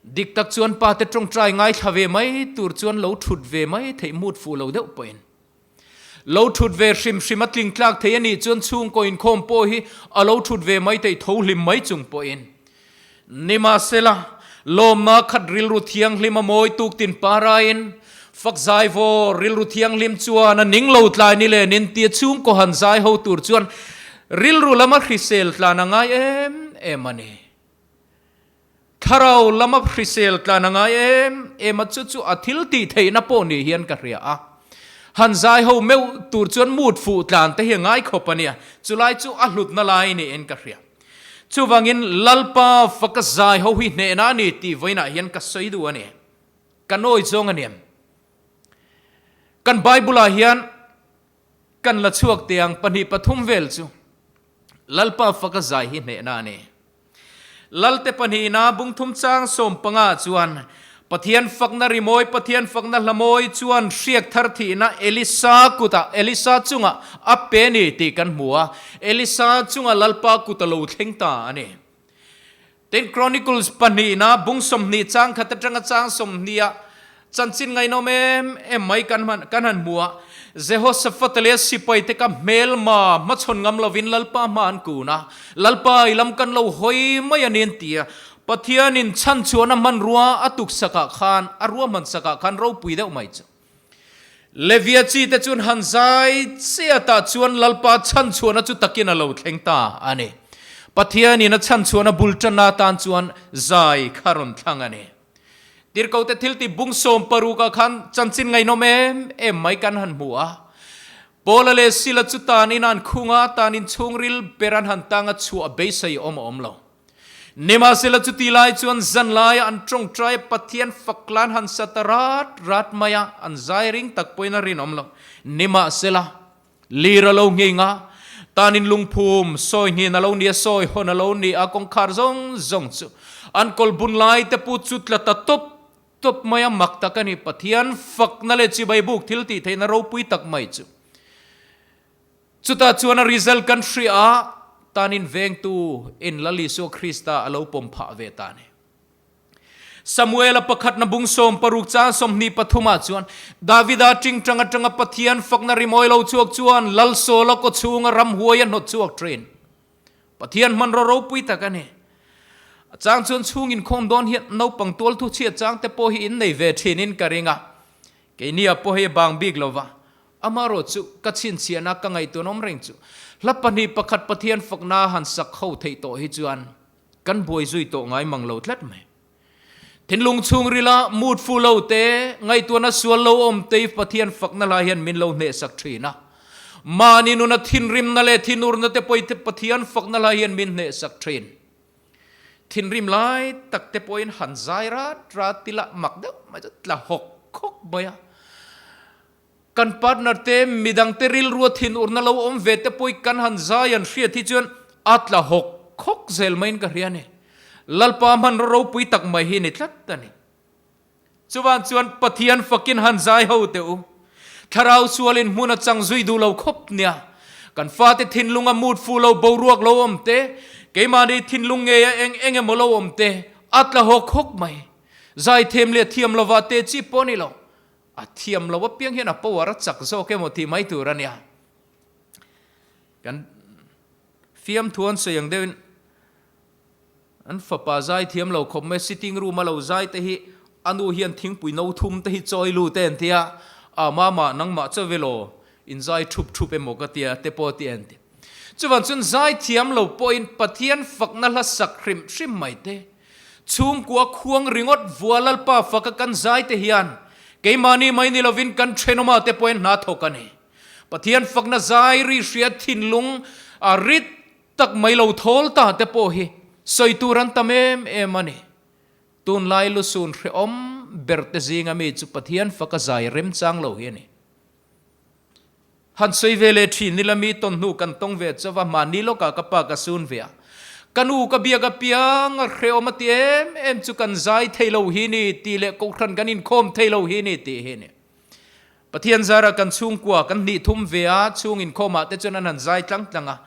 Dik tak chuan pa te tawngtai ngaithla ve mai tur chuan lo thut ve mai theih mut fuh lo deuh pawhin. Lo thut ve hrim hrim a tling tlak thei a nih chuan chhungkaw inkhawm pawh hi a lo thut ve mai theih tho hlim mai chung pawhin. Nimahsela, lawmna khat rilru thianghlim a mawi tuk tin paraiin, fak zai vaw rilru thianghlim chuan a ning lo tlai ni len in tia chhungkaw han zai ho tur chuan rilru lama hrisel tlan a ngai em em a ni. Thlarau lama hrisel tlan a ngai em em a, chu chu a thil tih theihna pawh ni hian ka hria a. Han zai ho meuh tur chuan mut fuh tlan te hi a ngai khawp a nia, chulai chu a hlutna lai niin ka hria. Chuvangin Lalpa faka zai ho hi hnehna a ni tih vawiinah hian ka sawi duh a ni. Kan awi zawng a ni em? Kan Bible-ah hian kan la chhuak teh ang pahnih pathum vel chu Lalpa faka zai hi hnehna a ni. Lalte pahnihna bungthum chang 15 chuan Pathian fakna rimawi, Pathian fakna hlamawi chuan hriak thar thihna Elisa kutah, Elisa chungah a pe ni tih kan hmu a, Elisa chunga Lalpa kut a lo thleng ta a ni. Tin, Chronicles pahnihna bung 20 chang khat atanga chang 20 ah chanchin ngaihnawm em em mai kan hman kan han hmu a, Jehoshaphat leh sipaite ka hmelma hmachhawn ngam lovin Lalpa hma an kun a, Lalpa i lam kan lo hawi mai a ni an ti a, Pathianin chhanchhuahna hmanrua a tuksakah khan a ruahmansakah khan ropui deuh mai chu. Levia chi te chuan han zai chiatah chuan Lalpa chhanchhuahna chu takin a lo thleng ta a ni. Pathianin a chhanchhuahna bul tanna atan chuan zai kha rawn thlang a ni. Tirhkote thilti bung 60ah khan chanchin ngaihnawm em em mai kan han hmu a. Paula leh Sila chu tanin an khung a, tanin chhungril ber an han tang a, chhuah beisei awm a awm lo. Nimahsela chuti lai chuan zan laia an tawngtai Pathian faklan han sa ta rat rat mai a, an zai ring tak pawhin a rinawm lo. Nimahsela, lir a lo nghing a, tanin lungphum sawi nghin a lo ni a, sawi hawn a lo ni a, kawngkhar zawng zawng chu an kawl bun lai te pu chu tla ta tawp tawp mai a, mak tak a ni. Pathian fakna leh chibai buk thil tih theihna ropui tak mai chu. Chutah chuan a result kan hria a, tanin vengtu in Lal Isua Krista a lo pawm phah ve ta a ni. Samuela pakhatna bung 60 chang 23 ah chuan Davida tingtang atanga Pathian fakna rimawi lo chhuak chuan Lal Saula kaw chhunga ramhuai a hnawt chhuak thin. Pathian hmanraw ropui tak a ni. A chang chuan chhung inkhawm dawn hian naupang tual thu chhiat chang te pawh hi in nei ve thinin ka ring a. Keini-ah pawh hei a bang bik lova, amaherawh chu ka chhinchhiahna ka ngaihtuan awm reng chu hla pahnih pakhat Pathian fakna han sak ho theih tawh hi chuan kan buai zui tawh ngai mang lo tlat mai. Thinlung chhungrila mood fu lo te, ngaihtuahna sual lo awm te Pathian fakna hla hian min lo hnehsak thin a. Mahni nuna thinrimna leh thinurna te pawh hi Pathian fakna hla hian min hnehsak thin. Thinrim lai tak te pawhin han zai rat rat tila mak deuh mai chu tla hawk hawk mai a. Kan partner te midang te rilrua thinurna lo awm ve te pawhin kan han zai an hriat hi chuan a tla hawk hawk zel maiin ka hria a ni. Lalpa hmanraw ropui tak mai hi ni tlat a ni. Chuvan chuan Pathian fakin han zai ho teh u. Thlarau sualin hmun a chang zui duh lo khawp nia. Kan fate thinlunga mut fu lo boruak lo awm te, keimahni thinlung ngeia eng eng emaw lo awm te, a tla hawk hawk mai. Zai them leh thiam lova te chi pawh ni lo. A thiam lo apiang hian a power a chak zawk emaw tih mai tur a nia. Kan fiamthu an sawi ang deuhin An fapa zai thiam lo khawp mai, sitting room a lo zai te hi a nu hian thingpui no thum te hi chawi lut e an ti a, a mama nangmah chaw velaw in zai thup thup emaw ka tia te pawh ti an ti. Chuvan chuan zai thiam lo pawhin Pathian fakna hla sak hrim hrim mai te, chhungkua khuang ringawt vua Lalpa faka kan zai te hian keimahni mai ni lovin kan thenawma te pawhin hna thawk a ni. Pathian fakna zai ri hriat thinlung a rit Tak mai lo thawl ta te pawh hi sawi tur an tam em em a ni. Tunlai lusun hrehawm ber te zinga mi chu Pathian faka zai remchang lo hi a ni. Han sawi ve leh thin nila mi tawn hnu kan tawng ve chauh va, mahni lawkah ka pa ka sun ve a. Ka nu ka biak apiang a hrehawm a ti em em chu kan zai thei lo hi ni tih leh kohhran kan inkhawm thei lo hi ni tih hi a ni. Pathian zara kan chhungkua kan hnih thum ve a, chhung inkhawmah te chuan an han zai tlang tlang a.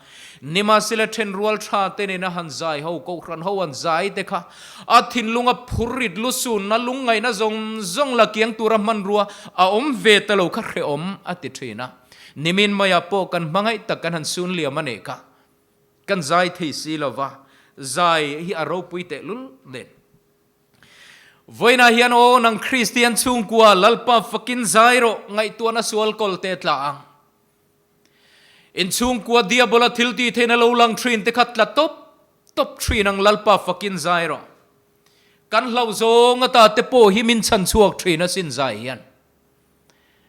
Nimahsela thenrual tha te nena han zai ho, kohhran ho an zai te kha a thinlunga phurrit lusunna lungngaihna zawng zawng la kiang tura hmanrua a awm ve ta lo kha hrehawm a ti thin a. Nimin maiah pawh kan hmangaih tak kan han sun liam a nih kha. Kan zai thei si lova, zai hi a ropui tehlul nen. Vawiinah hian aw nang Kristian chhungkua Lalpa fakin zai rawh ngaihtuahna sual kawl te tla ang. In chhungkua diabola thil tih theihna lo lang thin te kha tla tawp tawp thin ang Lalpa fakin zai rawh. Kan hlauh zawng ata te pawh hi min chhan chhuak thin asin zai hian.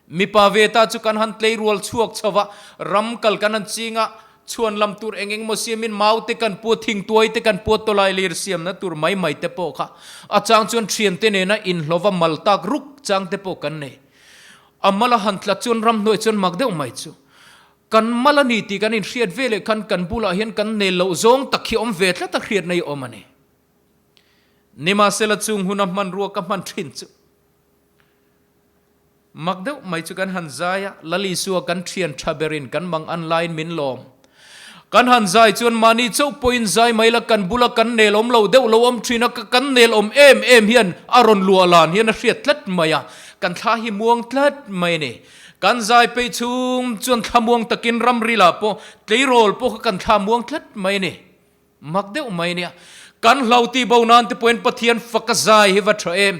Mipa ve ta chu kan han tleirual chhuak chho va, ram kal kan han ching a. Chhuan lam tur eng eng maw siamin mau te kan pu a, thingtuai te kan pu a, tawlai lir siamna tur mai mai te pawh kha a chang chuan thiante nena inhlawva mal tak ruk chang te pawh kan nei. A mal a han tlat chuan ramhnuai chuan mak deuh mai chu kan mal a ni tih kan inhriat ve leh khan kan bulah hian kan nel loh zawng tak hi awm ve tlat a hriatna hi awm a ni. Nimahsela chung huna hmanrua ka hman thin chu Mak deuh mai chu kan han zai a, Lal Isua kan thian tha berin kan mang an laiin min lawm. Kan han zai chuan mahni chauh pawhin zai mai la, kan bula kan nel awm lo deuh lo awm thin a, kan nel awm em em hian a rawn luah lan hian a hriat tlat mai a, kan thla hi muang tlat mai a ni. Kan zai peih chhung chuan thla muang takin ramrilah pawh tleirawl pawh kha kan thla muang tlat mai a ni. Mak deuh mai nia. Kan hlo ti bo nan te pawhin Pathian fak a zai hi va tha em.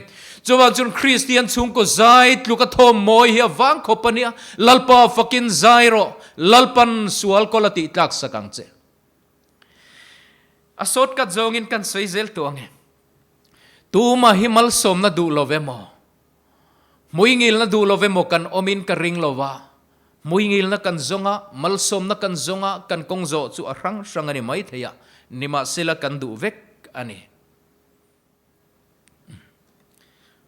Chuvang chuan Kristian chhungkaw zai tluk a thawm mawi hi a vang khawp a nia. Lalpa fakin zai rawh. Lalpan sual kawl a tih tlak sak ang che. A shortcut zawngin kan sawi zel tawh ang e. Tumah hi malsawmna duh lo ve maw? Hmuingilna duh lo emaw kan awmin ka ring lo va, hmuingilna kan zawng a, malsawmna kan zawng a, kan kawng zawh chu a hrang hrang a ni mai thei a, nimahsela kan duh vek a ni.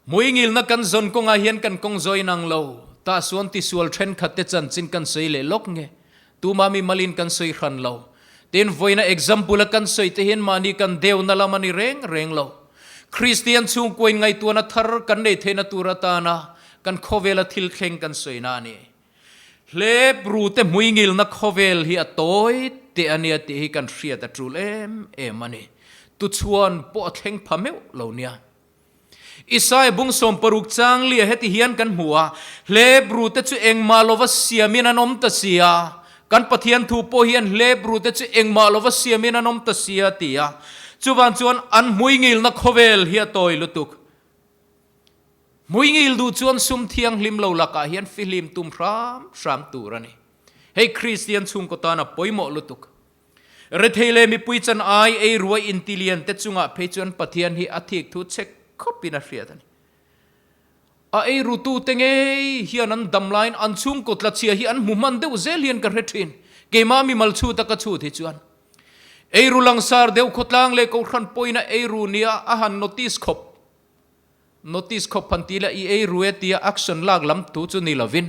Hmuingilna kan zawn kawngah hian kan kawng zawh inang lo, tah suan tisual thenkhat te chanchin kan sawi leh lawk nge, tuma mi malin kan sawi hran lo. Tin, vawiina example a kan sawi te hian mahni kan deuhna lam a ni reng reng lo. Kristian chhungkuain ngaihtuahna thar kan nei theihna tur atana kan khawvela thil thleng kan sawina a ni. Hlep rute hmuingilna khawvel hi a tawi teh a nia tih hi kan hriat a tul em em a ni. Tuchhuan pawh a thleng pha meuh lo nia. Isaiah bung 60 chang lia heti hian kan hmu a, Hlep rute chu engmah lova siamin an awm ta sia, Kan Pathian thu pawh hian hlep rute chu engmah lova siamin an awm ta sia ti a, chuvan chuan an hmuingilna khawvel hi a tawi lutuk. Hmuingil duh chuan sum thianghlim lo lakah hian fihlim tum hram hram tur a ni. Hei Kristian chhungkaw tan a pawimawh lutuk. Rethei leh mipui chan ai ei ruai intilian te chungah phei chuan Pathian hi a thik thu chek khawpin a hriat a ni. A ei rutute ngei hian an dam laiin an chhungkaw tlachhia hi an hmu hman deuh zel hian ka hre thin. Keimah mi mal chhut a ka chhut hi chuan ei ru langsar deuh khawtlang leh kohhran pawhin a ei ru nia a han notice khawp notice khawp han ti la i ei ru e tia action lak lam thu chu ni lovin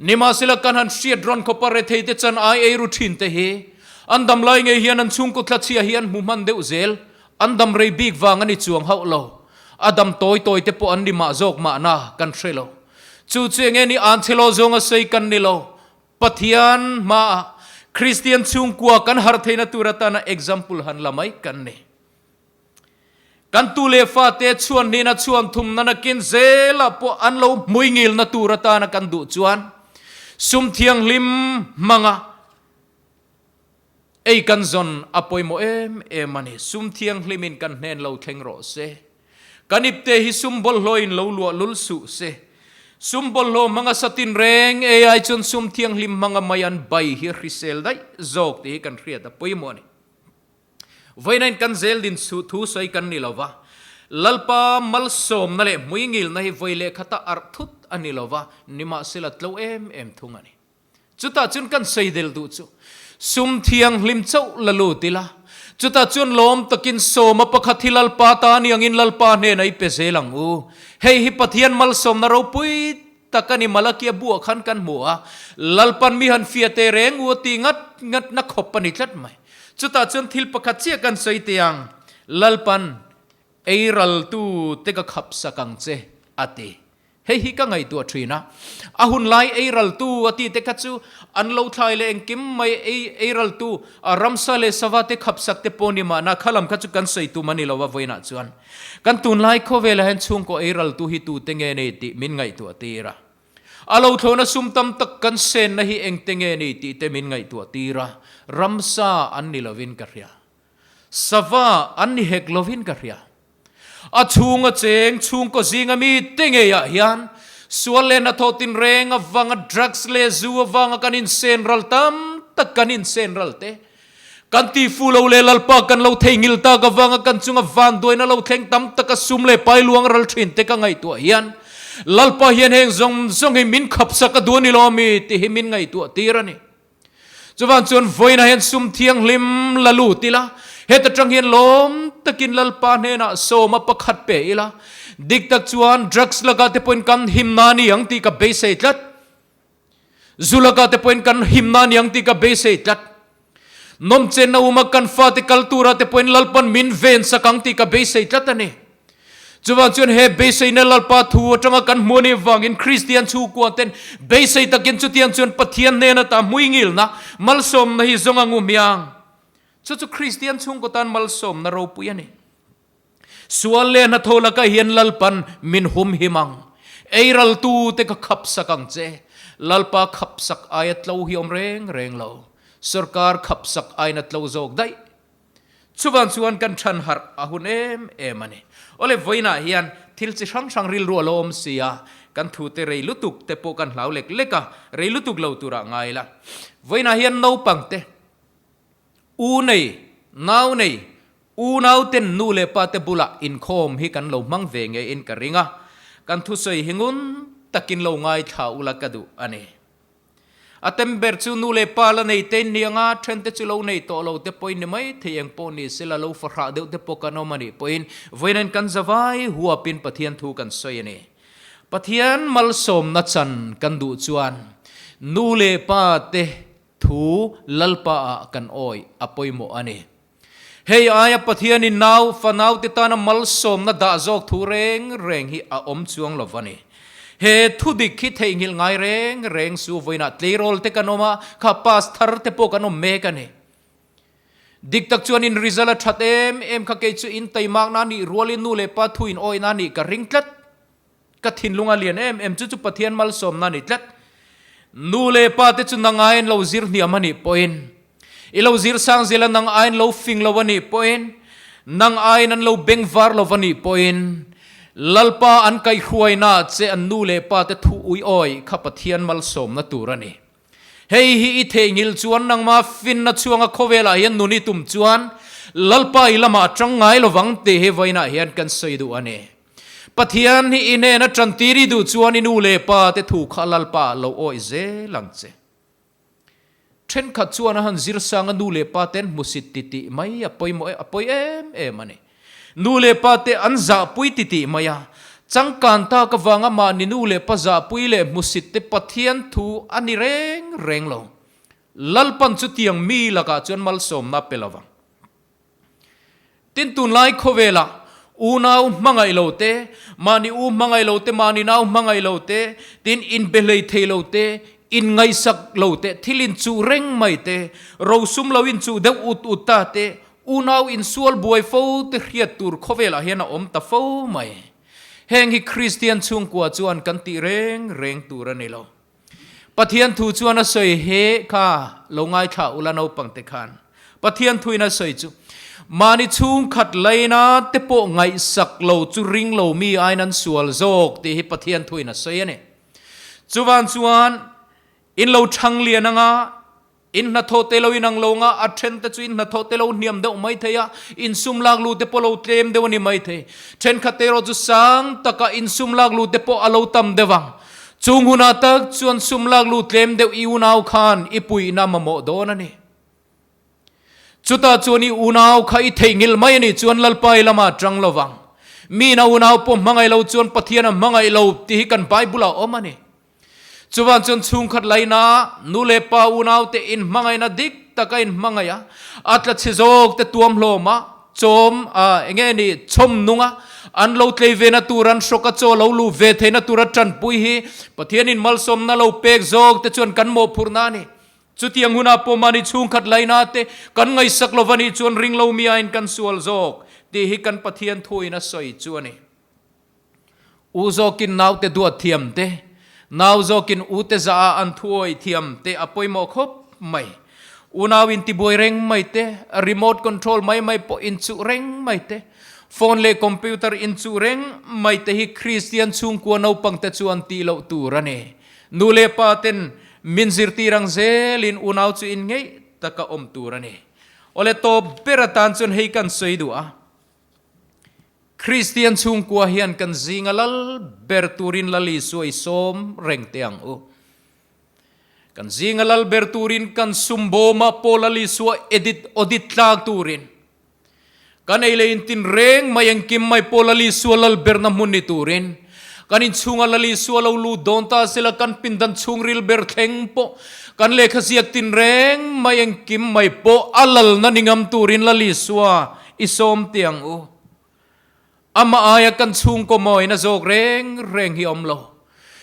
nimahsela kan han hriat rawn khawp a rethei te chan ai ei ru thin te hi an dam lai ngei hian an chhungkaw tlachhia hi an hmu hman deuh zel An dam rei bik vang a ni chuang hauh lo. A dam tawi tawi te pawh an ni mah zawk mahna kan hre lo. Chu chu enge ni an chhe lo zawnga sawi kan ni lo. Pathian hmaah Kristian chhungkua kan harh theihna tur atana example han la mai kan ni. Kan tu leh fate chhuan hnena chhuan thum nana kin zelah pawh an lo hmuingilna tur atana kan duh chuan sum thianghlim hmanga Ei kan zawn a pawimawh em em a ni. Sum thianghlimin kan hnen lo thleng rawh se. Kan ipte hi sum bawlhhlawhin lo luah lul suh se. Sum bawlhhlawh hmanga satin reng ei ai chuan sum thianghlim hmanga mai an bai hi a hrisel daih zawk tih hi kan hriat a pawimawh a ni. Vawiinain kan zel din suh thu sawi kan ni lo va. Lalpa malsawmna leh hmuingilna hi vawi lehkhata arh thut a ni lo va, nimahsela tlo em em thung a ni. Chutah chuan kan sawi del duh chu sum thianghlim chauh la lut ila, chutah chuan lawm takin sawma pakhat hi Lalpa ta ni angin Lalpa hnenah i pe zel ang u. Hei hi Pathian malsawmna ropui tak a ni Malakia buah khan kan hmu a, Lalpan mi han fia te reng u a ti ngat ngat na khawp a ni tlat mai. Chutah chuan thil pakhat chiah kan sawi teh ang, Lalpan ei raltu te ka khap sak ang che a ti. Hei hi ka ngaihtuah thin a, a hun lai ei raltu a tih te kha chu an lo thlai leh engkim mai ei ei raltu a ramsa leh sava te khapsak te pawh ni mahna kha lam kha chu kan sawi tum a ni lo a vawiinah chuan kan tunlai khawvelah hian chhungkaw ei raltu hi tute nge ni tih min ngaihtuah tir a. A lo thlawna sum tam tak kan senna hi engte nge ni tih te min ngaihtuah tir a, ramsa an ni lovin ka hria. Sava an ni hek lovin ka hria. A chhunga cheng chhungkaw zinga mi te ngeiah hian sual leh hnathawh tinreng avanga drugs leh zu avanga kan insen ral tam tak kan insen ral te, kan tifu lo leh Lalpa kan lo theihngil tak avanga kan chunga vanduaina lo thleng tam taka sum leh pai luang ral thin te ka ngaihtuah hian Lalpa hian heng zawng zawng hi min khapsak a duh a ni lo ami tih hi min ngaihtuah tir a ni. Chuvan chuan vawiinah hian sum thianghlim la lut ila, heta tang hian lawm takin Lalpa hnenah sawma pakhat pe ila, dik tak chuan drugs laka te pawhin kan himna a ni ang tih ka beisei tlat. Zu laka te pawhin kan himna a ni ang tih ka beisei tlat. Nawmchenna uma kan fate kal tura te pawhin Lalpan min ven sak ang tih ka beisei tlat a ni. Chuvang chuan he beiseina Lalpa thu atanga kan hmuh anih vangin Kristian chhungkua ten beisei takin chutiang chuan Pathian hnen ata hmuingilna malsawmna hi zawng a ngu hmiang. Chu chu Kristian chhungkaw tan malsawmna ropui a ni. Sual leh hnathawh lakah hian Lalpan min humhim ang. Eiraltu te ka khapsak ang che. Lalpa khapsak aia tlo hi awm reng reng lo. Sorkar khapsak aina tlo zawk daih. Chuvang chuan kan than harh a hun em em a ni. Awle vawiinah hian thil chi hrang hrang rilru a lo awm si a, kan thute rei lutuk te pawh kan hlau lek lek a, rei lutuk lo turah ngai ila. Vawiinah hian naupang te, u nei, nau nei, unau ten nu leh pa te bulah inkhawm hi kan lo hmang ve ngeiin ka ring a, kan thusawi hi ngun takin lo ngaithla ula ka duh a ni. A tem ber chu nu leh pa la nei te ni anga then te chu lo nei tawh lo te pawhin ni mai thei eng pawh ni sela lo fahrah deuh te pawh kan awm a nih pawhin vawiin kan zavai huapin Pathian thu kan sawi a ni. Pathian malsawmna chan kan duh chuan nu leh pa te thu Lalpa ah kan awih a pawimawh a ni. Hei aia Pathianin nau fanau te tana malsawmna dah zawk thu reng reng hi a awm chuang lo va ni. He thu dik hi theihnghilh ngai reng reng su vawiinah tleirawl te kan awm a, kha pass thar te pawh kan awm mek a ni. Dik tak chuan in result a that em em kha kei chu in taimakna a nih rualin nu leh pa thu in awihna a nih ka ring tlat. Ka thinlung a lian em em chu chu Pathian malsawmna a ni tlat. Nu leh pa te chu nang aiin lo zir hniam a nih pawhin, i lo zir sang zel a nang aiin lo fing lo a nih pawhin, nang aiin an lo beng var lo a nih pawhin, Lalpa an kaihhruaina che an nu leh pa te thu uiawi kha Pathian malsawmna tur a ni. Hei hi i theihnghilh chuan nangma finna chhuanga khawvelah hian nun i tum chuan Lalpa i lamah a tang ngai lovang tih hi vawiinah hian kan sawi duh a ni. Pathian hi i hnena tantir i duh chuan i nu leh pa te thu kha Lalpa lo awih zel ang che. Thenkhat chuan a han zir sang a nu leh pa ten hmusit titih mai a pawimawh a pawi em em a ni. Nu leh pa te an zahpui titih mai a, changkan tak avanga mahni nu leh pa zahpui leh hmusit te Pathian thu a ni reng reng lo. Lalpan chutiang mi lakah chuan malsawmna a pe lo vang. Tin, tunlai khawvelah unau hmangaih lo te, mahni u hmangaih lo te, mahni nau hmangaih lo te, tin inbe hlei thei lo te, inngaihsak lo te, thil inchuh reng mai te, rosum lo inchuh deuh ut ut ta te, unau insual buai fo te hriat tur khawvelah hian a awm ta fo mai. Heng hi Kristian chhungkua chuan kan tih reng reng tur a ni lo. Pathian thu chuan a sawi he kha lo ngaithla ula naupang te khan. Pathian thuin a sawi chu, Mahni chhungkhat laina te pawh ngaihsak lo chu ring lo mi aiin an sual zawk tih hi Pathian thuin a sawi a ni. Chuvan chuan in lo thang lian anga In hnathawh te lo inang lo nga, a then te chu in hnathawh te lo hniam deuh mai thei a, insum lak lu te pawh lo tlem deuh a ni mai thei. Thenkhat te erawh chu sang taka insum lak lu te pawh a lo tam deuh ang. Chung hunah tak chuan sum lak lu tlem deuh i unau khan i puihna mamawh dawn a ni. Chutah chuan i unau kha i theihnghilh mai a nih chuan Lalpa i lamah tang lo vang. Mi ina unau pawh hmangaih lo chuan Pathian a hmangaih lo tih hi kan Bible ah a awm a ni. Chuvan chuan chhungkhat laina nu leh pa unaute inhmangaihna dik taka inhmangaih a, a tla chhe zawk te tuam hlawm a, chawm a eng nge ni chhawm nung a, an lo tlei ve na tur an hrawk a chaw lo luh ve theihna tura tanpui hi Pathianin malsawmna lo pek zawk te chuan kan mawhphurhna a ni. Chutiang hunah pawh mahni chhungkhat laina te kan ngaihsak lo va nih chuan ringlo miain kan sual zawk tih hi kan Pathian thuin a sawi chu a ni. U zawkin naute duat thiam te, nau zawkin ute zah a an thuawi thiam te a pawimawh khawp mai. Unau intibuai reng mai te, remote control mai mai pawh inchuh reng mai te, phone leh computer inchuh reng mai te hi Kristian chhungkua naupang te chuan tih loh tur a ni. Nu leh pa ten min zirtir ang zelin unau chu inngeih taka awm tur a ni. Awle tawp ber atan chuan hei kan sawi duh a. Kristian chhungkua hian kan zinga lal ber turin Lal Isua i sawm reng teh ang u. Kan zinga lal ber turin kan sum bawma Paula Lisua edit audit tlak turin kan ei leh intin reng mai engkim mai Paula Lisua lal berna hmun ni turin kan inchhunga Lal Isua lo lut dawn ta sela kan pindan chhungril ber thleng pawh kan lehkha ziak tin reng mai engkim mai pawh a lalna ni ngam turin Lal Isua i sawm teh ang u. Amah aia kan chhungkaw mawina zawk reng reng hi a awm lo.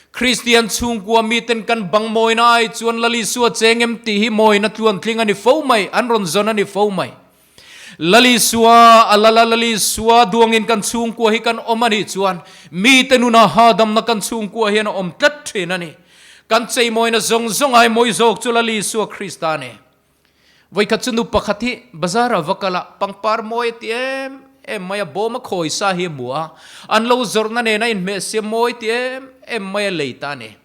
Kristian chhungkua miten kan bang mawina ai chuan Lal Isua cheng em tih hi mawina tluantling a ni fo mai, an rawn zawn a ni fo mai. Lal Isua, a lal a Lal Isua duangin kan chhungkua hi kan awm a nih chuan mite nuna hahdamna kan chhungkua hian a awm tlat thin a ni. Kan cheimawina zawng zawng ai mawi zawk chu Lal Isua Krista a ni. Vawikhat chu nu pakhat hi bazar ah va kal a, pangpar mawi a ti em em mai a, bawm a khawi sa hi a hmu a, an lo zawrhna nen a inhmeh siam mawi ti em em mai a lei ta a ni.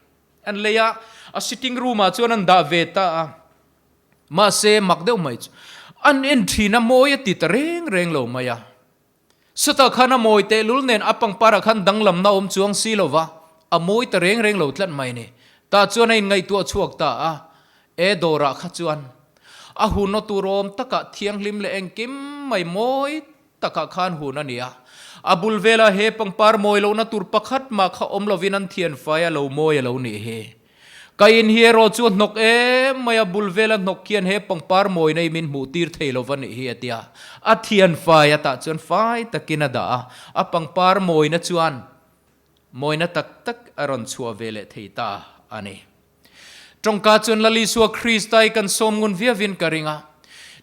An lei a, a sitting room ah chuan an dah ve ta a, mahse mak deuh mai chu an en thin a mawi a ti ta reng reng lo mai a. Sutah khan a mawi tehlul nen a pangparah khan danglamna awm chuang si lo va, a mawi ta reng reng lo tlat mai ni. Tah chuan a inngaihtuah chhuak ta a, e dawrah kha chuan a hun aw tur awm takah thianghlim leh engkim mai mawi takah khan hun a ni a. A bul velah he pangpar mawi lohna tur pakhat mah kha awm lovin an thianfai a lo mawi a lo nih hi. Ka in hi erawh chu a hnawk em mai a, bul vela hnawk khian he pangpar mawina hi min hmuh tir thei lo va nih hi a ti a. A thian fai a tah chuan fai takin a dah a, a pangpar mawina chuan mawina tak tak a rawn chhuah ve leh thei ta a ni. Tawngka chuan Lal Isua Krista hi kan sawm ngun viavin ka ring a.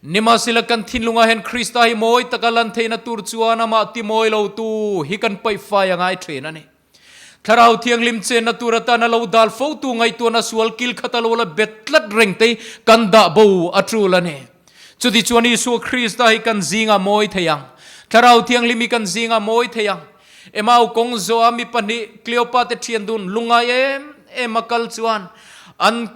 Nimahsela kan thinlungah hian Krista hi mawi taka lan theihna tur chuan amah ti mawi lo tu hi kan paih fai a ngai thin a ni. Thlarau Thianghlim chenna tur atana lo dal fotu ngaihtuahna sual kil khat a lo la bet tlat reng te kan dah bo a tul a ni. Chutichuan Isua Krista hi kan zingah mawi thei ang. Thlarau Thianghlim hi kan zingah mawi thei ang. Emau kawng zawha mi pahnih Kleopa te thian dun lungngai em em a kal chuan an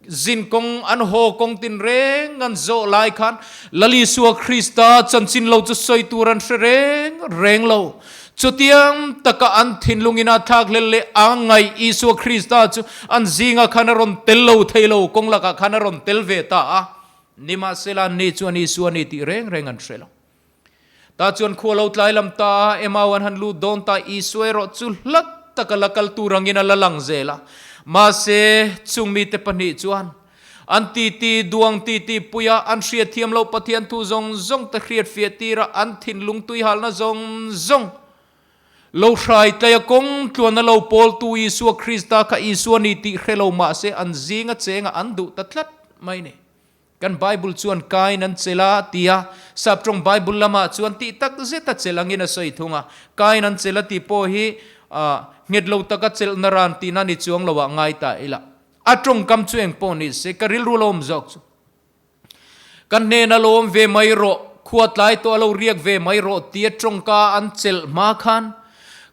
Zin kawng an haw kawng tinreng an zawh lai khan Lal Isua Krista chanchin lo chu sawi tur an hre reng reng lo. Chutiang taka an thinlungin a thlak hlel leh a ngaih Isua Krista chu an zingah khan a rawn tel lo thei lo, kawng lakah khan a rawn tel ve ta a. Nimahsela anni chuan Isua a ni tih reng reng an hre lo. Tah chuan khua lo tlai lam ta a, Emau an han lut dawn ta, Isua erawh chu hlat taka la kal tur angin a la lang zel a. Mahse, chung mite pahnih chuan an titi duang titi puia an hriatthiam loh Pathian thu zawng zawng te hriatfiah tira an thinlung tuihalna zawng zawng lo hrai tlaia kawng tluana lo pawltu Isua Krista kha Isua ni tih hre lo mahse an zinga chenga an duh ta tlat mai ni. Kan Bible chuan Kain an chelh a ti a, Saptawng Bible lamah chuan tih tak zeta chelh angin a sawi thung a. Kain an chelh a tih pawh hi nghet lo taka chelhna ran tihna ni chuang loah ngai ta ila. A tawngkam chu eng pawh ni se, ka rilru lo awm zawk chu. Ka hnen a lo awm ve mai rawh, khua tlai tawh a lo riak ve mai rawh tia tawngka an chelh hma khan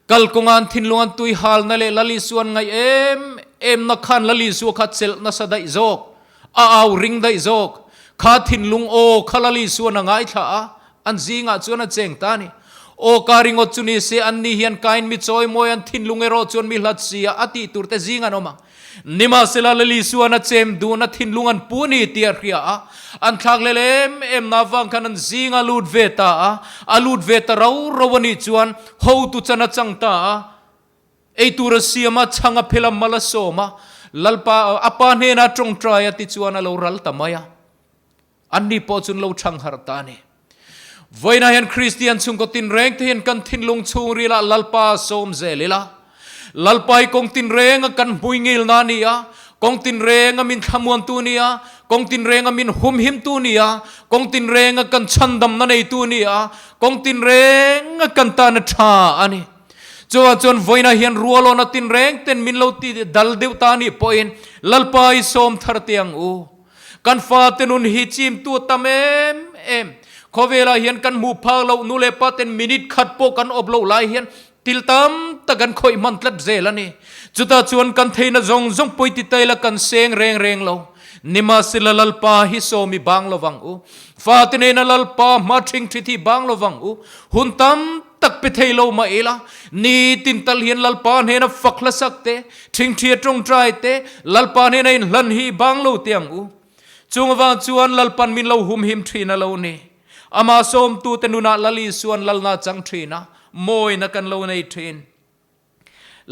kalkawnga an thinlung an tui halna leh Lal Isua an ngaih em emna khan Lal Isua kha chelh nasa daih zawk. A au ring daih zawk. Kha thinlung aw kha Lali chuan a ngaithla a, an zingah chuan a cheng ta a ni. Aw ka ringawt chu ni se, anni hian kain mi chawimawi an thinlung erawh chuan mi hlat si a, a tih tur te zing an awm ang. Nimahsela Lali chuan a chem dun a thinlung an pu a ni tih a hria a, an thlakhlel em em na avang khan an zing a lut ve ta a, a lut ve ta rau rau a nih chuan hotu chan a chang ta a. Ei tur a siam a, chhang a phel a, mal a sawm a, Lalpa a pa hnenah tawngtai a tichuan a lo ral ta mai a. Anni pawh chu an lo chhang harh ta a ni. Vawiinah hian Kristian chhungkaw tinreng te hian kan thinlung chhungrilah Lalpa a sawm zel ila. Lalpa hi kawng tinrenga kan hmui ngilna a ni a, kawng tinrenga min thlamuantu a ni a, kawng tinrenga min humhimtu a ni a, kawng tinrenga kan chhandamna neitu a ni a, kawng tinrenga kan tana tha a ni. Chuvang chuan vawiinah hian rualawna tinreng ten min lo ti dal deuh ta anih pawhin Lalpa i sawm thar teh ang u. Kan fate nun hi chimtu a tam em em. Khawvelah hian kan hmuh phak loh nu leh pa ten minute khat pawh kan awp loh lai hian thil tam tak an khawih hman tlat zel a ni. Chutah chuan kan theihna zawng zawng pawi ti ta ila kan seng reng reng lo. Nimahsela Lalpa hi sawm i bang lovang u. Fate nena Lalpa hma thing thi thi bang lovang u. Hun tam. tak pe thei lo mah ila, nitin tal hian Lalpa hnena fak hlasak te, ṭhingṭhia ṭawngṭai te, Lalpa hnena inhlan hi i bang lo teh ang u. Chung avang chuan Lalpan min lo humhim ṭhin a lo ni. Amah sawmtute nunah Lal Isuan lalna a chang ṭhin a, mawina kan lo nei ṭhin.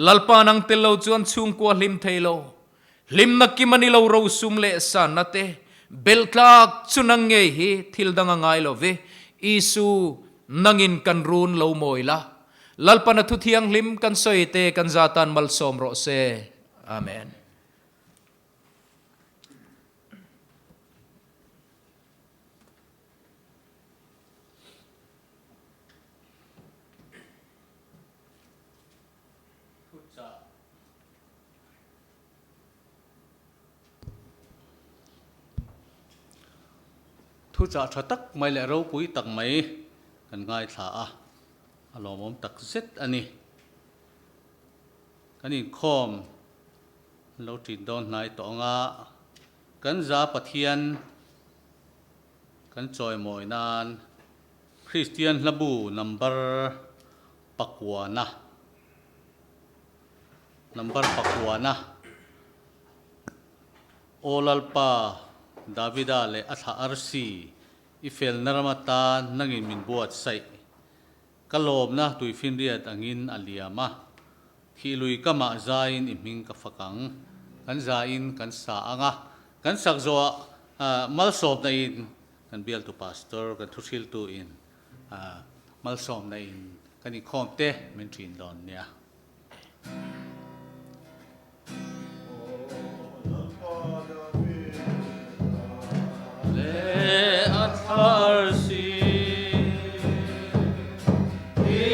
Lalpa nang tel lo chuan chhungkua hlim thei lo. Hlimna kim a ni lo rosum leh sanna te, belh tlak chu nang ngei hi thil dang a ngai lo ve. Isu, nangin kan run lo mawi la. Lalpan a thu thianghlim kan sawi te kan za tan malsawm rawh se. Amen. Thuchah tha tak mai leh ropui tak mai kan ngaithla a, a lawmawm tak zet a ni. Kan inkhawm an lo ṭin dawn hnai tawh ang a, kan za Pathian kan chawimawi nan Kristian hlabu number pakuana number pakuana Aw Lalpa Davida leh a thlah arsi i felna ram atan nangin min buatsaih. Ka lawmna tuifinriat angin a liam a, thih lui kamah zaiin i hming ka fak ang. Kan zaiin kan sa ang a, kan sak zawhah malsawmna in kan bialtu pastor, kan thuhriltu in malsawmna in kan inkhawm te min thin dawn nia. Leh a thar si i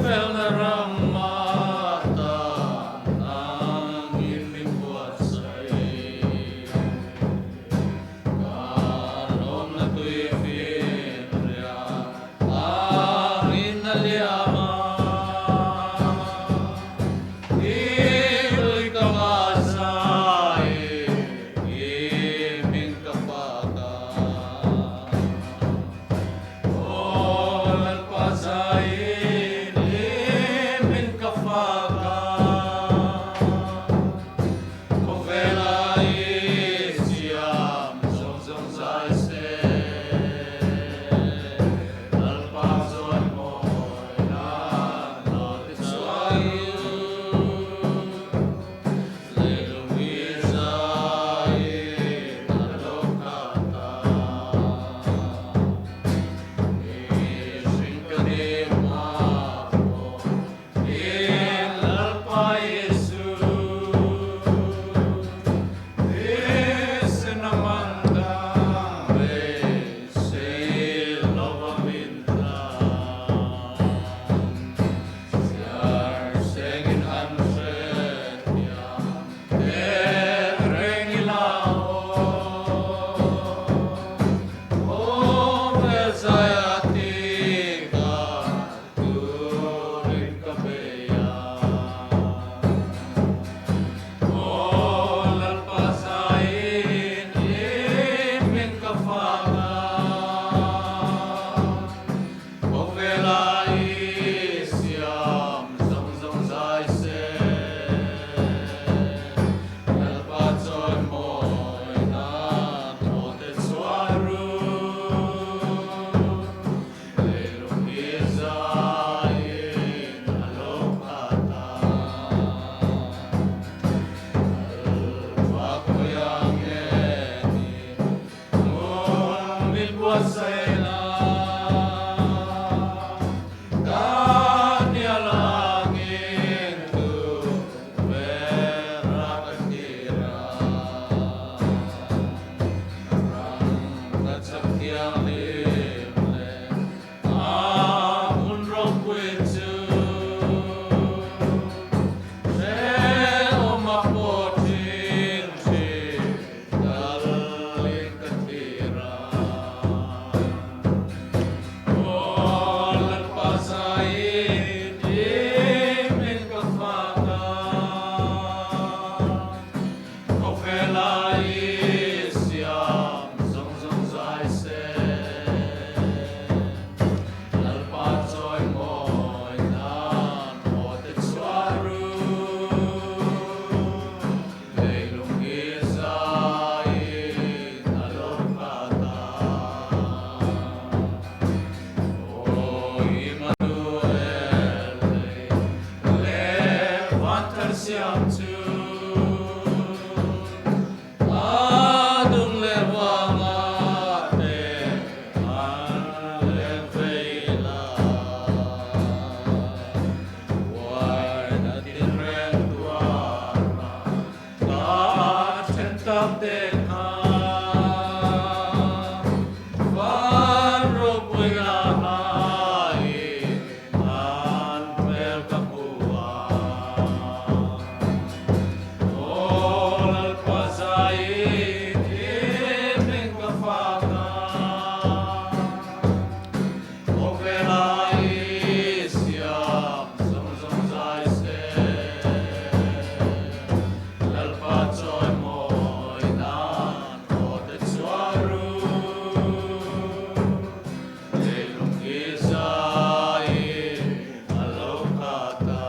felna ram atan nangin min buatsaih. Kan awmna tui finriat angin a liam a. thar siam chu. A dung leh vanga te an leng vei la. Uaina tinreng tuara ka then tak te kha. Van ropui a hai an hmel ka hmu a. Aw Lalpa zaiin i hming ka fak a. Khawvela i siam zawng zawng zai se. Lalpa chawimawi nan aw te chhuah ru. Leilung hi zaiin a lo khat a.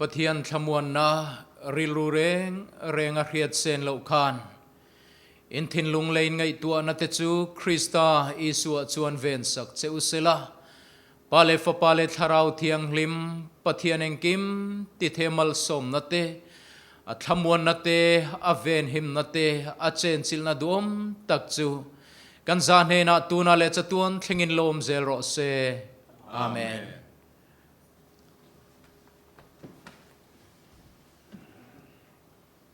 Pathian thlamuanna rilru reng reng a hriat sen loh khan in thinlung leh in ngaihtuahna te chu Krista Isua chuan vensak che u sela, Pa leh Fapa leh Thlarau Thianghlim Pathian engkim tithe malsawmna te, a thlamuanna te, a venhimna te, a chenchilhna duhawm tak chu kan za hnenah tuna leh chatuan thlengin lawm zel rawh se. Amen.